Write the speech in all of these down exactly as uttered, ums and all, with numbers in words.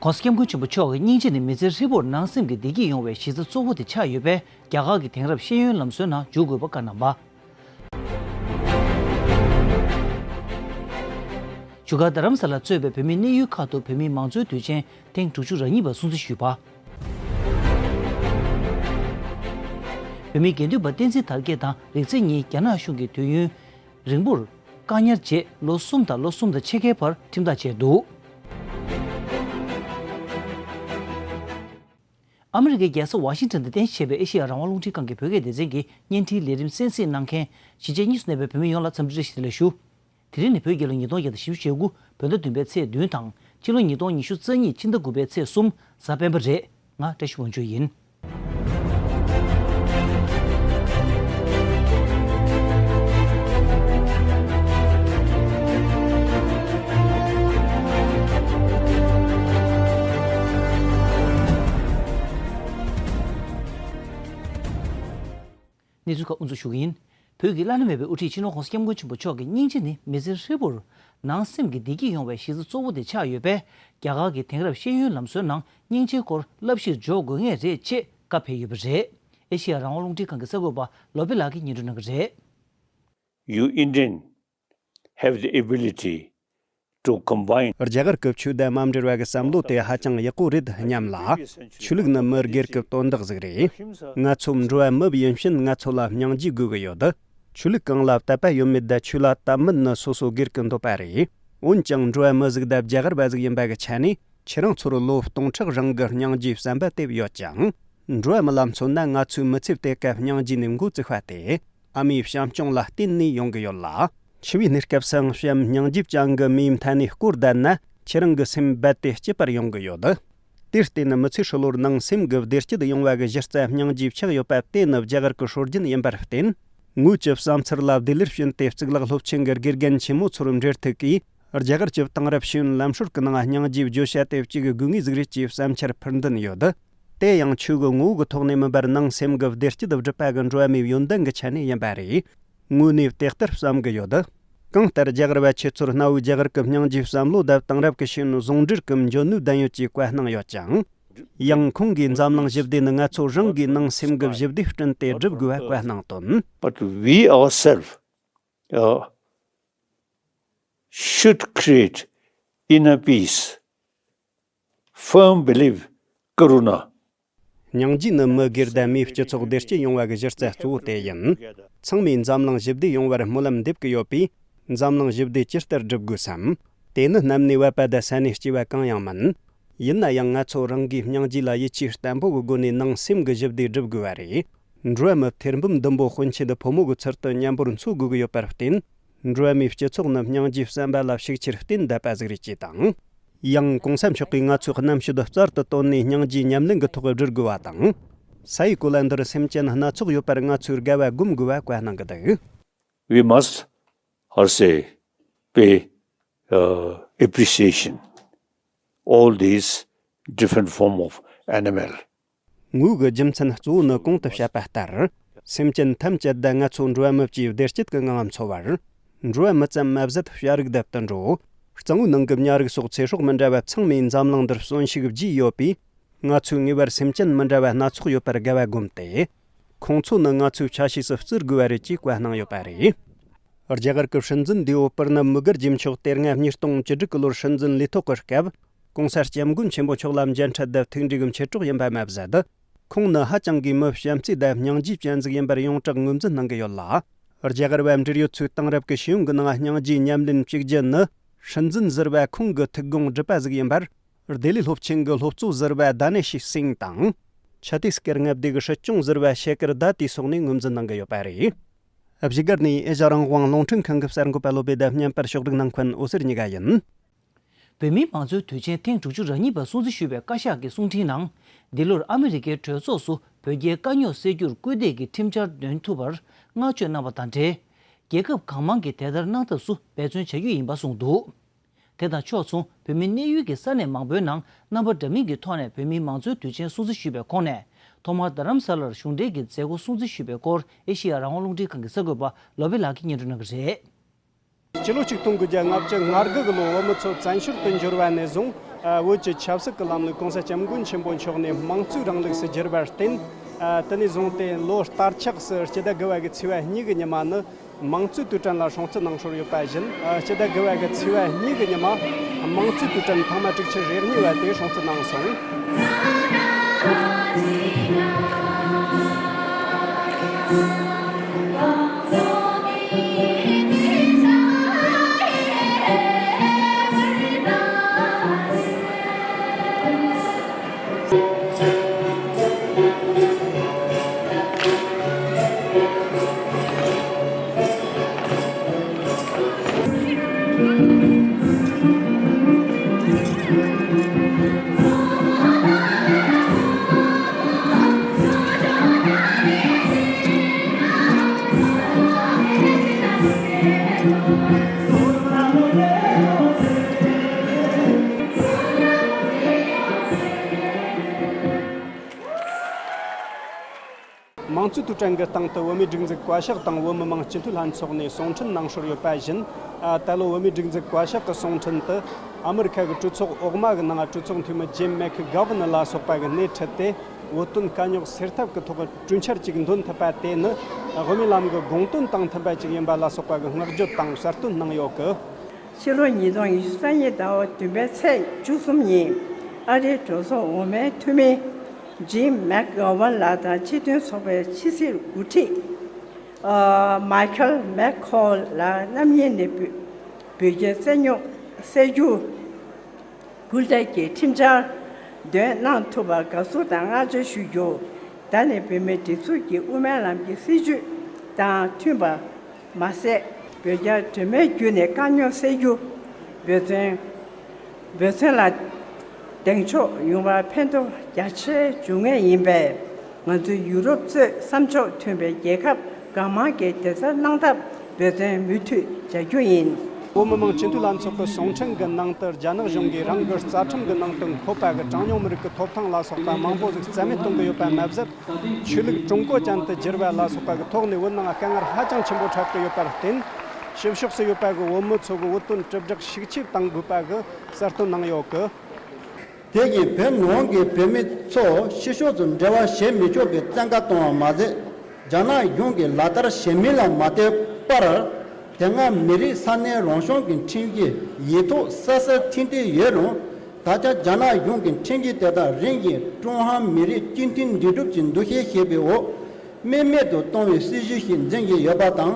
༸གོང་ས་༸སྐྱབས་མགོན་ཆེན་པོ་མཆོག་གི་སྙིང་རྗེ་ནི་མི་ཚེ་ཧྲིལ་པོར་ནང་སེམས་ཀྱི་བདེ་སྐྱིད་ཡོང་བའི་གཞི་རྩ་གཙོ་བོ་དེ་ཆགས་ཡོད་པས། རྒྱ་གར་གྱི་དེང་རབས་ཤེས་ཡོན་ལམ་སྲོལ་ནང་འཇུག་དགོས་པ་བཀའ་གནང་བ། བཞུགས་སྒར་རྡ་རམ་ས་ལར་གཙོས་པའི་བོད་མིའི་གནས་ཡུལ་ཁག་ཏུ་བོད་མིའི་མང་གཙོའི་དུས་ཆེན་ཐེངས་དྲུག་ཅུ་རེ་གཉིས་པ་སྲུང་བརྩི་ཞུས་པ། བོད་མིའི་དགེ་འདུན་པ་བསྟན་འཛིན་དར་རྒྱས་དང་རིག་འཛིན་གཉིས་རྒྱ་ནག་གཞུང་གིས་དུས་ཡུན་རིང་པོར་བཀག་ཉར་རྗེས་ལོ་གསུམ་དང་ལོ་གསུམ་དང་ཕྱེད་ཀའི་བར་ཁྲིམས་ཐག་བཅད་འདུག་ཨ་མི་རི་ཀའི་རྒྱལ་ས་ཝ་ཤིང་ཊོན་དུ་རྟེན་གཞི་བྱས་པའི་ཨེ་ཤེ་ཡ་རང་དབང་རླུང་འཕྲིན་ཁང་གི་བོད་སྐད་སྡེ་ཚན་གྱི་བརྙན་འཕྲིན་ལས་རིམ་གསན་གཟིགས་གནང་མཁན་གཞིས་བྱེས་གཉིས་སུ་གནས་པའི་བོད་མི་ཡོངས་ལ་འཚམས་འདྲི་བཀྲ་ཤིས་བདེ་ལེགས་ཞུ། དེ་རིང་ནི་བོད་རྒྱལ་ལོ་ཉིས་སྟོང་བརྒྱ་དང་བཞི་བཅུ་ཞེ་དགུ་བོད་ཟླ་བདུན་པའི་ཚེས་བདུན་དང་ཕྱི་ལོ་ཉིས་སྟོང་ཉི་ཤུ་རྩ་གཉིས་ཕྱི་ཟླ་དགུ་པའི་ཚེས་གསུམ་གཟའ་སྤེན་པ་རེད། ང་བཀྲ་ཤིས་དབང་ཕྱུག་ཡིན། གནས་ཚུལ་ཁག་དབུ་འཛུགས་ཞུ་གི་ཡིན། བོད་ཀྱི་བླ་ན་མེད་པའི་དབུ་ཁྲིད་སྤྱི་ནོར་༸གོང་ས་༸སྐྱབས་མགོན་ཆེན་པོ་མཆོག་གི་སྙིང་རྗེ་ནི་མི་ཚེ་ཧྲིལ་པོར་ནང་སེམས་ཀྱི་བདེ་སྐྱིད་ཡོང་བའི་གཞི་རྩ་གཙོ་བོ་དེ་ཆགས་ཡོད་པས། རྒྱ་གར་གྱི་དེང་རབས་ཤེས་ཡོན་ལམ་སྲོལ་ནང་སྙིང་རྗེའི་སྐོར་བསླབ་གཞིར་འཇོག་དགོས་ངེས་རེད་ཅེས་བཀའ་ཕེབས་ཡོད་པ་རེད། ཨེ་ཤེ་ཡ་རང་དབང་རླུང་འཕྲིན་ཁང་གི་གསར་འགོད་པ་བློ་བྷེ་ལགས་ཀྱིས་སྙན་སྒྲོན་གནང་གི་རེད། You Indian have the ability to combine རྒྱ་གར་གྱི་ཆོས་དད་མ་འབྲེལ་བ་གི་བསམ་བློ་དེ་ཧ་ཅང་ཡག་པོ་རེད་སྙམ་ལ། ཆོས་ལུགས་ནི་མི་སྒེར་གྱི་དོན་དག་ཟིག་རེད། ང་ཚོ་འགྲོ་བ་མི་ཡིན་ཕྱིན་ང་ཚོ་ལ་སྙིང་རྗེ་དགོས་ཀྱི་ཡོད། ཆོས་ལུགས་གང་ལ་དད་པ་ཡོད་མེད་དང་ཆོས་ལ་དད་མིན་ནི་སོ་སོ་སྒེར་གྱི་འདོད་པ་རེད། འོན་ཀྱང་འགྲོ་བ་མི་ཟིག་དང་རྒྱ་གར་བ་ཟིག་ཡིན་པ་གི་ཆ་ནས་ཁྱེད་རང་ཚོར་ལོ་སྟོང་ཕྲག་རིང་གི་སྙིང་རྗེའི་བསམ་པ་དེབ་ཡོད་ཀྱང་། འགྲོ་བ་མི་ལ་མཚོན་ན་ང་ཚོའི་མི་ཚེ་དེ་སྐབས་སྙིང་རྗེ་ནས་འགོ་བཙུགས་པ་དེ། ཨ་མའི་བྱམས་སྐྱོང་ལ་བརྟེན་ནས་ཡོང་གི་ཡོད་ལ། འཆི་བའི་གནས་སྐབས་སུའང་བྱམས་སྙིང་རྗེ་ཅན་གྱི་མིའི་མཐའ་ནས་སྐོར་བསྡད་ན་ཁྱེད་རང་གི་སེམས་རྦད་དེ་སྐྱིད་པར་ཡོང་གི་ཡོད། དེར་བརྟེན་མི་ཚེ་ཧྲིལ་བོར་ནང་སེམས་ཀྱི་བདེ་སྐྱིད་ཡོང་བ་གི་གཞི་རྩ་སྙིང་རྗེ་ཆགས་ཡོད་པ་དེ་ནི་རྒྱ་གར་གྱི་སྲོལ་རྒྱུན་ཡིན་པར་བརྟེན། ངོས་ཀྱི་བསམ་ཚུལ་ལ་བདེ་ལེགས་བྱིན་ཏེ་གཙུག་ལག་སློབ་ཆེན་གྱི་དགེ་རྒན་ཆེན་མོ་ཚོར་འབྲེལ་ཐུག་གིས། རྒྱ་གར་གྱི་དེང་རབས་ཤེས་ཡོན་ལམ་སྲོལ་གྱི་ནང་སྙིང་རྗེའི་བརྗོད་བྱ་དེ་གཅིག་དགོས་ངེས་ཟིག་རེད་ཅེས་བསམ་འཆར་ཕུལ་འདུན་ཡོད། དེ་ཡང་ཆོས་ཀྱི་ངོ་བོ་གི་ཐོག་ནས་མིན་པར་ནང་སེམས་ཀྱི་བདེ་སྐྱིད་སྒྲུབ་པ་གི་འགྲོ་བ་མིའི་ཡོན་ཏན་གྱི་ཆ་ནས་ཡིན་པ་རེད། དངོས་གནས་དེ་ལྟར་བསམ་གྱི་ཡོད། གང་ལྟར་རྒྱ་གར་བ་ཁྱེད་ཚོར་གནའ་བོའི་རྒྱ་གར་གྱི་སྙིང་རྗེའི་བསམ་བློ་དང་དེང་རབས་ཀྱི་ཤེས་ཡོན་ཟུང་འབྲེལ་གྱི་འཇོན་ནུས་ལྡན་ཡོད་ཅེས་བཀའ་གནང་ཡོད་ཅིང་། ཡང་ཁོང་གིས་འཛམ་གླིང་ཞི་བདེ་ནི་ང་ཚོ་རང་གིས་ནང་སེམས་ཀྱི་ཞི་བདེ་བསྐྲུན་ཏེ་སྒྲུབ་དགོས་པ་བཀའ་གནང་དོན། But we ourselves, uh, should create inner peace, firm belief, karuna. སྙིང་རྗེ་ནི་མི་སྒེར་དང་མིའི་སྤྱི་ཚོགས་བདེ་སྐྱིད་ཡོང་བ་གི་གཞི་རྩ་གཙོ་བོ་དེ་ཡིན། ཚང་མས་འཛམ་གླིང་ཞི་བདེ་ཡོང་བར་སྨོན་ལམ་འདེབས་ཀྱི་ཡོད་པས། འཛམ་གླིང་ཞི་བདེ་ཇི་ལྟར་སྒྲུབ་དགོས་སམ། དེ་ནི་གནམ་ནས་བབས་པ་དང་ས་ནས་སྐྱེས་པ་གང་ཡང་མིན། ཡིན་ན་ཡང་ང་ཚོ་རང་གིས་སྙིང་རྗེ་ལ་ཡིད་ཆེས་བརྟན་པོ་གི་སྒོ་ནས་ནང་སེམས་ཀྱི་ཞི་བདེ་སྒྲུབ་དགོས་པ་རེད། འགྲོ་བ་མི་ཐེར་འབུམ་བདུན་པོ་དཔོན་ཆེན་དུ་ཕོ་མོ་གི་ཚུལ་དུ་མཉམ་པོར་འཚོ་དགོས་ཀྱི་ཡོད་པར་བརྟེན། འགྲོ་བ་མིའི་སྤྱི་ཚོགས་ནི་སྙིང་རྗེའི་བསམ་པ་ལ་ཤུགས་ཆེར་བརྟེན་བསྡད་པ་ཟིག་རེད་ཅེས་དང་། ཡང་གོང་ས་མཆོག་གིས་ང་ཚོའི་རྣམ་དཔྱོད་རྩལ་དུ་བཏོན་ནས་སྙིང་རྗེའི་ཉམས་ལེན་གྱི་ཐོག་སྒྲིལ་དགོས་པ་དང་། ས་ཡི་གོ་ལ་འདིར་སེམས་ཅན་སྣ་ཚོགས་ཡོད་པར་ང་ཚོས་དགའ་བ་སྒོམ་དགོས་པ་བཀའ་གནང་གི་འདུག We must also pay, uh, appreciation all these different form of animal. ངོས་ཀྱི་རྒྱུ་མཚན་གཙོ་བོ་ནི་གོང་དུ་བཤད་པ་ལྟར། སེམས་ཅན་ཐམས་ཅད་དང་ང་ཚོ་འགྲོ་བ་མི་བཅས་བདེ་སྐྱིད་ཀྱི་ངང་འཚོ་བར། འགྲོ་བ་མི་ཙམ་མ་ཟད་བྱ་རིགས་དང་དུད་འགྲོ། གཙང་བོའི་ནང་གི་ཉ་རིགས་སོགས་ཚེ་སྲོག་མི་འདྲ་བ་ཚང་མས་འཛམ་གླིང་འདིར་གསོན་ཤུགས་བརྗེས་ཡོད་པས། ང་ཚོས་ངེས་པར་སེམས་ཅན་མི་འདྲ་བ་སྣ་ཚོགས་ཡོད་པར་དགའ་བ་སྒོམ་སྟེ། ཁོང་ཚོ་ནི་ང་ཚོའི་ཆ་ཤས་སུ་བརྩི་དགོས་པ་རེད་ཅེས་བཀའ་གནང་ཡོད་པ་རེད། རྒྱ་གར་གྱི་སྲིད་འཛིན་འདས་པོ་སྤུར་ནམ་མི་དགར་གྱིས་མཆོག་དེ་སྔ་ཉིས་སྟོང་བཅུ་དྲུག་གི་ལོར་སྲིད་འཛིན་ལས་ཐོག་གི་སྐབས། གོང་ས་སྐྱབས་མགོན་ཆེན་པོ་མཆོག་ལ་མཇལ་འཕྲད་དང་ཐུགས་འདྲིས་ཀྱི་མཆེད་གྲོགས་ཡིན་པ་མ་ཟད། ཁོང་ནི་ཧ་ཅང་གི་མི་བྱམས་བརྩེ་དང་སྙིང་རྗེ་ཅན་ཟིག་ཡིན་པར་ཡོངས་གྲགས་ངོས་འཛིན་གནང་གི་ཡོད་ལ། རྒྱ་གར་བ་འབྲེལ་ཡོད་ཚོས་དེང་རབས་ཀྱི་ཤེས་ཡོན་གྱི་ནང་སྙིང་རྗེའི་ཉམས་ལེན་གཅིག་གྱུར་ནི། སྲིད་འཛིན་ཟུར་པ་ཁོང་གི་ཐུགས་དགོངས་སྒྲུབ་པ་ཟིག་ཡིན་པར། ལྡི་ལི་སློབ་ཆེན་གྱི་སློབ་གཙོ་ཟུར་པ་དྷ་ནེ་ཤི་སིང་དང་། ཆ་ཏིས་ཀར་མངའ་སྡེ་གི་སྲིད་སྐྱོང་ཟུར་པ་ཤེ་ཀར་དྷ་ཏི་སོགས་ནས་ངོས་འཛིན་གནང་གི་ཡོད་པ་རེད། བཞུགས་སྒར་ནས་ཨེ་ཤ་ཡ་རང་དབང་རླུང་འཕྲིན་ཁང་གི་གསར་འགོད་པ་བློ་བྷེ་དང་བརྙན་པར་ཕྱོགས་སྒྲིག་གནང་མཁན་འོད་ཟེར་གཉིས་ཀ་ཡིན། བོད་མིའི་མང་གཙོའི་དུས་ཆེན་ཐེངས་དྲུག་ཅུ་རེ་གཉིས་པ་སྲུང་བརྩི་ཞུས་པའི་བཀའ་ཤག་གི་གསུང་འཕྲིན་ནང་། འདི་ལོར་ཨ་མི་རི་ཀའི་གྲོས་ཚོགས་སུ་བོད་རྒྱའི་དཀའ་རྙོག་སེལ་རྒྱུར་སྐུལ་འདེད་ཀྱི་ཁྲིམས་འཆར་འདོན་ཐུབ་པར་བསྔགས་བརྗོད་གནང་བ་དང་འབྲེལ། རྒྱལ་ཁབ་གང་མང་གིས་དེ་ལྟར་གནང་ཐབས་སུ་འབད་བརྩོན་བྱ་རྒྱུ་ཡིན་པ་གསུངས་འདུག་དེ་དང་ཕྱོགས་མཚུངས་བོད་མི་གནས་ཡུལ་གྱི་ས་གནས་མང་པོའི་ནང་རྣམ་པ་འདྲ་མིན་གྱི་ཐོག་ནས་བོད་མིའི་མང་གཙོའི་དུས་ཆེན་སྲུང་བརྩི་ཞུས་པའི་ཁོངས་ནས། ཐོག་མར་རྡ་རམ་ས་ལར་གཞུང་འབྲེལ་གྱི་མཛད་སྒོ་སྲུང་བརྩི་ཞུས་པའི་སྐོར་ཨེ་ཤེ་ཡ་རང་དབང་རླུང་འཕྲིན་ཁང་གི་གསར་འགོད་པ་བློ་བྷེ་ལགས་ཀྱིས་སྙན་སྒྲོན་གནང་གི་རེད། སྤྱི་ལོ་ཆིག་སྟོང་དགུ་བརྒྱ་ལྔ་བཅུ་ང་དགུ་གི་ལོ་བོད་མི་ཚོ་བཙན་བྱོལ་དུ་འབྱོར་བ་ནས་བཟུང་ ཨ། བོད་ཀྱི་ཆབ་སྲིད་ཀྱི་ལམ་ལུགས་གོང་ས་སྐྱབས་མགོན་ཆེན་པོ་མཆོག་ནས་དམངས་གཙོའི་རིང་ལུགས་སུ་བསྒྱུར་བར་བརྟེན། ཨ། དེ་ནས་བཟུང་སྟེ་ལོ་ལྟར་ཆགས་སུ་སྤྱི་ཟླ་དགུ་པ་གི་ཚེས་པ་གཉིས་ཀྱི་ཉི་མ་ནི་དམངས་གཙོའི་དུས་དྲན་ལ་སྲུང་བརྩི་གནང་སྲོལ་ཡོད་པ་བཞིན། ཨ། སྤྱི་ཟླ་དགུ་པ་གི་ཚེས་པ་གཉིས་ཀྱི་ཉི་མ་དམངས་གཙོའི་དུས་དྲན་ཐེངས་མ་དྲུག་ཅུ་རེ་གཉིས་པ་དེ་སྲུང་བརྩི་གནང་སོང་། དམངས་གཙོའི་དུས་དྲན་གྱི་སྟེང་དུ་བོད་མིའི་སྒྲིག་འཛུགས་བཀའ་ཤག་དང་བོད་མི་མང་སྤྱི་འཐུས་ལྷན་ཚོགས་ནས་གསུང་འཕྲིན་གནང་སྲོལ་ཡོད་པ་བཞིན། ཨ། ད་ལོ་བོད་མིའི་སྒྲིག་འཛུགས་བཀའ་ཤག་གི་གསུང་འཕྲིན་དུ་ཨ་མི་རི་ཁ་གི་གྲོས་ཚོགས་འོག་མ་གི་ནང་གྲོས་ཚོགས་འཐུས་མི་ཇིམ་མེག་གྷོ་ཝན་ལ་སོགས་པ་གིས་སྣེ་ཁྲིད་དེ། བོད་དོན་དཀའ་རྙོག་སེལ་ཐབས་ཀྱི་ཐོག་གི་གྲོས་འཆར་ཅིག་འདོན་ཐུབ་པ་དེ་ནི་དབུ་མའི་ལམ་གྱི་དགོངས་དོན་དང་མཐུན་པ་ཅིག་ཡིན་པ་ལ་སོགས་པ་གི་བསྔགས་བརྗོད་དང་གསལ་སྟོན་གནང་ཡོད་གི། ཕྱི་ལོ་ཉིས་སྟོང་ཉི་ཤུ་རྩ་གཉིས་ཟླ་བ་བདུན་པའི་ཚེས་བཅུ་གསུམ་ཉིན་ཨ་རིའི་གྲོས་ཚོགས་འོག་མའི་འཐུས་མི་ཇིམ་མེག་གྷོ་ཝན་ལགས་དང་སྤྱི་མཐུན་ཚོགས་པའི་ཕྱི་སྲིད་འགོ་ཁྲིད། ཨ། མའི་ཁལ་མེག་ཁོལ་ལགས་རྣམ་གཉིས་ནས་བོད་བོད་རྒྱའི་རྩོད་རྙོག་སེལ་རྒྱུ་སྐུལ་འདེད་ཀྱི་ཁྲིམས་འཆར་འདོན་གནང་ཐུབ་པར་དགའ་བསུ་དང་བསྔགས་བརྗོད་ཞུ་རྒྱུ། ད་ནི་བོད་མིའི་སྒྲིག་འཛུགས་ཀྱི་དབུ་མའི་ལམ་གྱི་སྲིད་བྱུས་དང་མཐུན་པ་མ་ཟད། བོད་རྒྱ་གྲོས་མོལ་བརྒྱུད་ནས་དཀའ་རྙོག་སེལ་རྒྱུ། འབད་བརྩོན་འབད་བརྩོན་ལ་གདེང་འཇོག་ཡོང་བར་ཕན་ཐོགས་རྒྱ་ཆེ་འབྱུང་ངེས་ཡིན་པས། ང་ཚོས་ཡུ་རོབ་གཙོས་བསམ་ཕྱོགས་མཐུན་པའི་རྒྱལ་ཁབ་གང་མང་གི་བདེ་རྩར་གནང་ཐབས་འབད་བརྩོན་མུ་མཐུད་བྱ་རྒྱུ་ཡིན། བོད་མི་མང་སྤྱི་འཐུས་ལྷན་ཚོགས་ཀྱི་གསུང་འཕྲིན་གྱི་ནང་དུ། རྒྱ་ནག་གཞུང་གིས་རང་གི་རྩ་ཁྲིམས་ཀྱི་ནང་དུ་འཁོད་པ་གི་གྲངས་ཉུང་མི་རིགས་ཀྱི་ཐོབ་ཐང་ལ་སོགས་པ་མང་པོ་ཟིག་རྩ་མེད་གཏོང་གི་ཡོད་པ་མ་ཟད། ཆོས་ལུགས་ཀྲུང་གོ་ཅན་དུ་བསྒྱུར་བ་ལ་སོགས་པ་གི་ཐོག་ནས་བོད་ནང་དཀའ་ངལ་ཧ་ཅང་ཆེན་པོ་འཕྲད་ཀྱི་ཡོད་པར་བརྟེན། ཕྱི་ཕྱོགས་སུ་ཡོད་པ་གི་བོད་མི་ཚོ་གི་བོད་དོན་དྲིལ་བསྒྲགས་ཤུགས་ཆེ་གཏང་དགོས་པ་གི་གསལ་སྟོན་གནང་ཡོད་གི། དེ་བཞིན་བོད་ནང་གི་བོད་མི་ཚོ་ཕྱི་ཕྱོགས་སུ་འབྲེལ་བ་བྱེད་མི་ཆོག་པའི་བཙན་བཀའ་གཏོང་བ་མ་ཟད། རྒྱ་ནག་གཞུང་གིས་ལག་བསྟར་བྱེད་མིན་ལ་མ་ལྟོས་པར། དེ་སྔ་མི་རིགས་ས་གནས་རང་སྐྱོང་གི་ཁྲིམས་གཞི་ཡིག་ཐོག་གསལ་གསལ་ཐིང་ཐིང་ཡོད་རུང་། ད་ཆ་རྒྱ་ནག་གཞུང་གི་ཁྲིམས་གཞི་དེ་དག་རིམ་བཞིན་ཀྲུང་ཧྭ་མི་རིགས་སྤྱི་མཐུན་འདུས་གྲུབ་ཀྱི་འདུ་ཤེས་བཞེས་པའི་འོག་རྨེག་མེད་དུ་གཏོང་བའི་སྲིད་བྱུས་ཤིག་འཛིན་བཞིན་ཡོད་པ་དང་།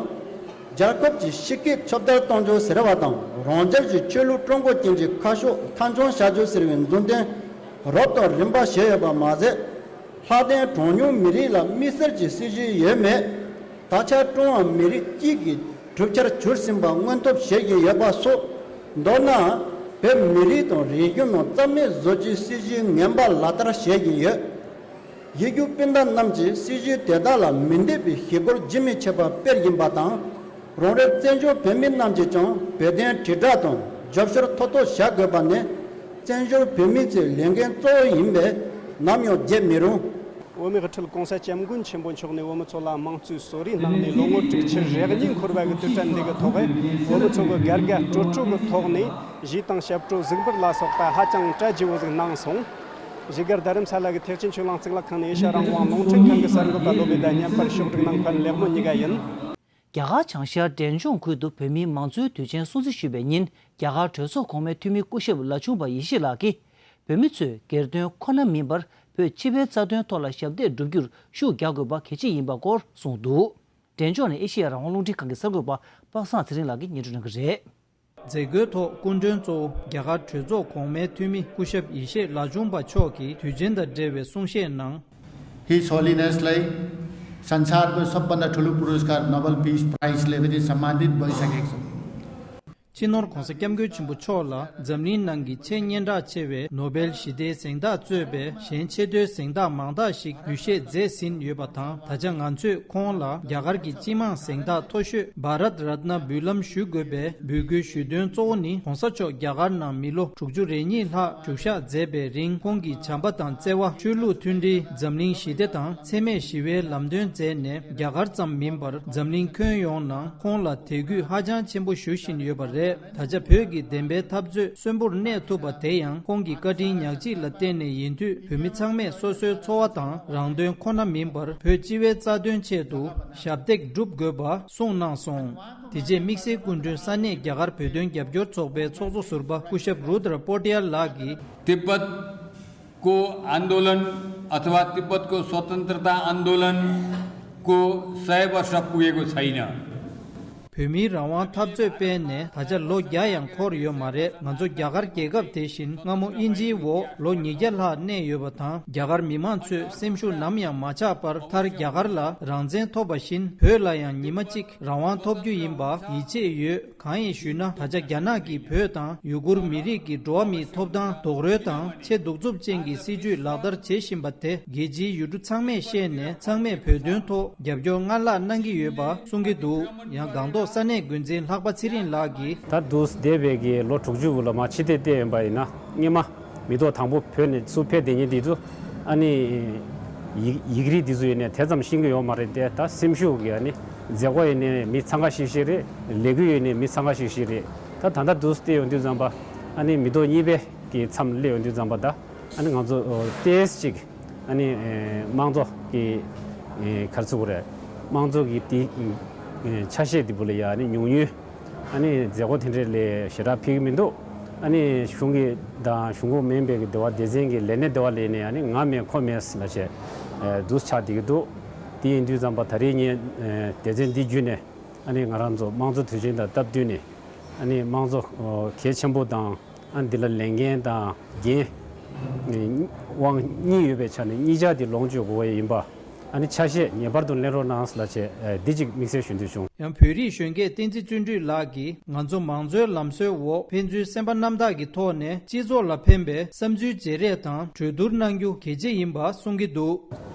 རྒྱལ་ཁབ་ཀྱི་སྤྱི་སྐད་ཁྱབ་གདལ་གཏོང་རྒྱུ་ཟེར་བ་དང་། རང་རྒྱལ་གྱི་ཆོས་ལུགས་ཀྲུང་གོ་ཅན་གྱི་ཁ་ཕྱོགས་མཐའ་འཁྱོངས་བྱ་རྒྱུ་ཟེར་བའི་མཛུབ་སྟོན་རབ་དང་རིམ་པ་བྱས་ཡོད་པ་མ་ཟད། ལྷག་དོན་གྲངས་ཉུང་མི་རིགས་ལ་དམིགས་བསལ་གྱི་སྲིད་བྱུས་ཡོད་མེད། ད་ཆ་ཀྲུང་ཧྭ་མི་རིགས་གཅིག་གི་གྲུབ་ཆར་གྱུར་ཟིན་པ་སྔོན་ཐོབ་བྱེད་བཞིན་ཡོད་པ་སོགས། མདོར་ན། བོད་མི་རིགས་དང་རིག་གཞུང་རྣམས་རྩ་མེད་བཟོ་རྒྱུའི་སྲིད་བྱུས་ངན་པ་ལག་བསྟར་བྱེད་བཞིན་ཡོད། གཞིས་བཞུགས་སྤུན་ཟླ་རྣམས་ཀྱིས་སྲིད་བྱུས་དེ་དག་ལ་མི་འདོད་པའི་ཞི་རྒོལ་རྒྱུན་མི་ཆད་པར་སྤེལ་བཞིན་པ་དང་། རང་རེ་བཙན་བྱོལ་བོད་མི་རྣམས་ཀྱིས་ཀྱང་བོད་དོན་དྲིལ་བསྒྲགས་དང་རྒྱབ་སྐྱོར་མཐའ་གཏུགས་བྱ་དགོས་པ་ནི། བཙན་བྱོལ་བོད་མི་ཚོའི་ལས་འགན་གཙོ་བོ་ཡིན་པས་ནམ་ཡང་བརྗེད་མི་རུང་། བོད་མིའི་དབུ་ཁྲིད་གོང་ས་སྐྱབས་མགོན་ཆེན་པོ་མཆོག་ནས་བོད་མི་ཚོ་ལ་དམངས་གཙོའི་གསོལ་རས་གནང་ནས་ལོ་ངོ་དྲུག་ཅུ་རེ་གཉིས་འཁོར་བ་གི་དུས་དྲན་འདི་གི་ཐོག་བོད་མི་ཚོ་གི་དགའ་དགའ་སྤྲོ་སྤྲོ་གི་ཐོག་ནས་གཞས་དང་ཞབས་བྲོ་གཟིགས་འབུལ་ལ་སོགས་པ་ཧ་ཅང་བཀྲ་རྒྱས་པོ་ཟིག་གནང་སོང་། བཞུགས་སྒར་རྡ་རམ་ས་ལ་གི་ཐེག་ཆེན་ཆོས་གླིང་གཙུག་ལག་ཁང་ནས་ཨེ་ཤ་ཡ་རང་དབང་རླུང་འཕྲིན་ཁང་གི་གསར་འགོད་པ་བློ་བྷེ་དང་མཉམ་པར་ཕྱོགས་སྒྲིག་གནང་མཁན་ལེགས་མོ་གཉིས་ཀ་ཡིན། རྒྱ་གར་བྱང་ཤར་འབྲས་ལྗོངས་ཁུལ་དུ་བོད་མིའི་མང་གཙོའི་དུས་ཆེན་སྲུང་བརྩི་ཞུས་པའི་ཉིན། རྒྱ་གར་གྲོས་ཚོགས་གོང་མའི་འཐུས་མི་སྐུ་ཞབས་ལ་ཆུང་པ་ཡེ་ཤེས་ལགས་ཀྱིས། བོད་མི་ཚོས་སྒེར་དོན་ཁོ་ན་མིན་པར། བོད་སྤྱི་པའི་རྩ་དོན་ཐོག་ལ་ཞབས་འདེགས་བསྒྲུབ་རྒྱུར་ཤུགས་རྒྱག་དགོས་པ་གལ་ཆེ་ཡིན་པ་སྐོར་གསུངས་འདུག་འབྲས་ལྗོངས་ནས་ཨེ་ཤེ་ཡ་རང་དབང་རླུང་འཕྲིན་ཁང་གི་གསར་འགོད་པ་པ་སངས་ཚེ་རིང་ལགས་ཀྱིས་སྙན་སྒྲོན་གནང་གི་རེད། མཛད་སྒོའི་ཐོག་སྐུ་མགྲོན་གཙོ་བོ་རྒྱ་གར་གྲོས་ཚོགས་གོང་མའི་འཐུས་མི་སྐུ་ཞབས་ཡེ་ཤེས་ལ་ཆུང་པ་མཆོག་གིས་དུས་ཆེན་དང་འབྲེལ་བའི་གསུང་བཤད་ནང་། His Holiness लाई संसारको सबभन्दा ठुलो पुरस्कार नोबेल पिस प्राइजले पनि सम्मानित भइसकेको छ। སྤྱི་ནོར་༧གོང་ས་༧སྐྱབས་མགོན་ཆེན་པོ་མཆོག་ལ་འཛམ་གླིང་ནང་གི་ཆེས་སྙན་གྲགས་ཆེ་བའི་ནོ་བེལ་ཞི་བདེའི་གཟེངས་རྟགས་གཙོས་པའི་གཞན་ཆེས་མཐོའི་གཟེངས་རྟགས་མང་དག་ཞིག་འབུལ་བཞེས་མཛད་ཟིན་ཡོད་པ་དང་། ད་ཆ་ང་ཚོས་ཁོང་ལ་རྒྱ་གར་གྱི་སྤྱི་དམངས་གཟེངས་རྟགས་མཐོ་ཤོས་བྷ་རཏ་རཏ་ན་འབུལ་ལམ་ཞུ་དགོས་པའི་འབོད་སྐུལ་ཞུ་དོན་གཙོ་བོ་ནི། ྋགོང་ས་མཆོག་རྒྱ་གར་ནང་མི་ལོ་དྲུག་ཅུ་རེ་གཉིས་ལྷག་བཞུགས་ཞག་མཛད་པའི་རིང་། ཁོང་གི་བྱམས་པ་དང་བརྩེ་བ། ཆོས་ལུགས་མཐུན་སྒྲིལ། འཛམ་གླིང་ཞི་བདེ་དང་འཚེ་མེད་ཞི་བའི་ལམ་སྟོན་མཛད་ནས། རྒྱ་གར་ཙམ་མིན་པར་འཛམ་གླིང་ཁྱོན་ཡོངས་ནང་ཁོང་ལ་དད་གུས་ཧ་ཅང་ཆེན་པོ་ཞུ་བཞིན་ཡོད་པ་རེད། ད་ཆ་བོད་ཀྱི་བདེན་པའི་འཐབ་རྩོད་གསོན་པོར་གནས་ཐུབ་པ་དེ་ཡང་ཁོང་གི་བཀའ་དྲིན་ཉག་གཅིག་ལ་བརྟེན་ནས་ཡིན་དུས། བོད་མི་ཚང་མས་སོ་སོའི་འཚོ་བ་དང་རང་དོན་ཁོ་ན་མིན་པར་བོད་སྤྱི་བའི་རྩ་དོན་ཆེད་དུ་ཞབས་འདེགས་སྒྲུབ་དགོས་པ་གསུངས་གནང་སོང་། དེ་རྗེས་དམིགས་བསལ་སྐུ་མགྲོན་ས་གནས་རྒྱ་གར་བོད་དོན་རྒྱབ་སྐྱོར་ཚོགས་པའི་ཚོགས་གཙོ་ཟུར་པ་སྐུ་ཞབས་རུ་དྲ་པོ་ཏི་ཡ་ལགས་ཀྱིས། तिब्बत को आन्दोलन अथवा तिब्बतको स्वतन्त्रता आन्दोलनको सय वर्ष पुगेको छैन। བོད་མིའི་རང་དབང་འཐབ་རྩོད་སྤེལ་ནས་ད་ཆ་ལོ་བརྒྱ་ཡང་འཁོར་ཡོད་མ་རེད། ང་ཚོ་རྒྱ་གར་རྒྱལ་ཁབ་དེ་བཞིན་སྔ་མོ་དབྱིན་ཇིའི་འོག་ལོ་ཉིས་བརྒྱ་ལྷག་གནས་ཡོད་པ་དང་། རྒྱ་གར་མི་མང་ཚོས་སེམས་ཤུགས་ནམ་ཡང་མ་ཆག་པར་མཐར་རྒྱ་གར་ལ་རང་བཙན་ཐོབ་པ་བཞིན་བོད་ལ་ཡང་ཉི་མ་གཅིག་རང་དབང་ཐོབ་རྒྱུ་ཡིན་པ་ཡིད་ཆེས་ཡོད། གང་ཡིན་ཞུས་ན། ད་ཆ་རྒྱ་ནག་གིས་བོད་དང་ཡུ་གུར་མི་རིགས་ཀྱི་འགྲོ་བ་མིའི་ཐོབ་ཐང་རྡོག་རོལ་དང་ཆེས་གདུག་རྩུབ་ཅན་གྱི་སྲིད་བྱུས་ལག་བསྟར་བྱེད་བཞིན་པ་དེ་རྒྱལ་སྤྱིའི་ཡུལ་གྲུ་ཚང་མས་ཤེས་ནས་ཚང་མས་བོད་དོན་ཐོག་རྒྱབ་སྐྱོར་སྔར་ལྷག་གནང་གི་ཡོད་པ་གསུང་གི་འདུག། ཡང་སྒང་ཏོག་ས་གནས་འགོ་འཛིན་ལྷག་པ་ཚེ་རིང་ལགས་ཀྱིས། ད་དུས་འདས་པའི་གི་ལོ་དྲུག་ཅུ་ལ་མ་ཕྱི་བལྟས་བལྟས་ཡིན་པ་ཡིན་ན། སྔོན་མ་མི་ཐོག་དང་པོ་བོད་ནས་ཚུར་ཕེབས་བསྡད་མཁན་དེ་ཚོ་ཨ་ནི་ཡིག་ཡིག་རིགས་དེ་ཚོ་ཡིན་ནའི་དེ་ཙམ་ཤེས་ཀྱི་ཡོད་མ་རེད་དེ། ད་སེམས་ཤུགས་ཀྱི་ཨ་ནི་མཛད་སྒོ་ཡིན་ནའི་མི་འཚང་ཁ་ཤིག་ཤིག་རེད། ལས་འགུལ་ཡིན་ནའི་མི་འཚང་ཁ་ཤིག་ཤིག་རེད། ད་ད་ལྟ་དུས་བལྟས་ཡོང་དུས་ཙམ་པ་ཨ་ནི་མི་ཐོག་གཉིས་པའི་གི་མཚམས་སླེབས་ཡོང་དུས་ཙམ་པ། ད་ཨ་ནི་ང་ཚོ་ཏོག་ཙམ་ཅིག་ཨ་ནི་དམངས་གཙོ་གི་ག་རེ་ཟེར་དགོས་རེད། དམངས་གཙོ་གི་དེ་ཆ་ཤས་དེ་བོ་ལ་ཡ་ཨ་ནི་ཉུང་ཉུང་། ཨ་ནི་མཛད་སྒོ་དེ་འདྲ་ལ་ཞེ་དྲག་ཕེབས་ཀྱི་མི་འདུག། ཨ་ནི་གཞུང་གི་དང་གཞུང་གོང་མིན་པའི་གི་སྡེ་བ་སྡེ་ཚན་གྱི་ལས་སྣེ་སྡེ་བ་ལས་ནས་ཨ་ནི་ང་མེད་ཁོ་མེད་ལབ་བྱས་འདུག་ཆགས་བསྡད་ཀྱི་འདུག། དེ་ཡིན་དུས་ཙམ་པ་ད་རེས་ངས་སྡེ་ཚན་འདི་བརྒྱུད་ནས་ཨ་ནི་ང་རང་ཚོ་དམངས་གཙོ་དུས་ཆེན་དང་སྟབས་བསྟུན་ནས་ཨ་ནི་དམངས་གཙོ་གལ་ཆེན་པོ་དང་། ཨ་འདི་ལ་ལས་འགན་དང་འགན་དབང་གཉིས་ཡོད་པའི་ཆ་ནས་གཉིས་ཆ་དེ་ལོངས་སྤྱོད་དགོས་པ་ཡིན་པ། ཨ་ནི་ཆ་ཤས་ངེས་པར་དུ་ལེན་རོགས་གནང་ལབ་བྱས་འདི་གཅིག་དམིགས་བསལ་ཞུ་འདོད་བྱུང་། ཡང་བོད་རིགས་གཞོན་སྐྱེས་བསྟན་འཛིན་བརྩོན་འགྲུས་ལགས་ཀྱིས། ང་ཚོ་མང་གཙོའི་ལམ་སྲོལ་འོག་ཕན་ཚུན་སེམས་པ་རྣམ་དག་གི་ཐོག་ནས་སྤྱི་ཚོགས་ལ་ཕན་པའི་བསམ་ཚུལ་བརྗེ་རེས་དང་གྲོས་བསྡུར་གནང་རྒྱུ་གལ་ཆེ་ཡིན་པ་གསུང་གི་འདུག།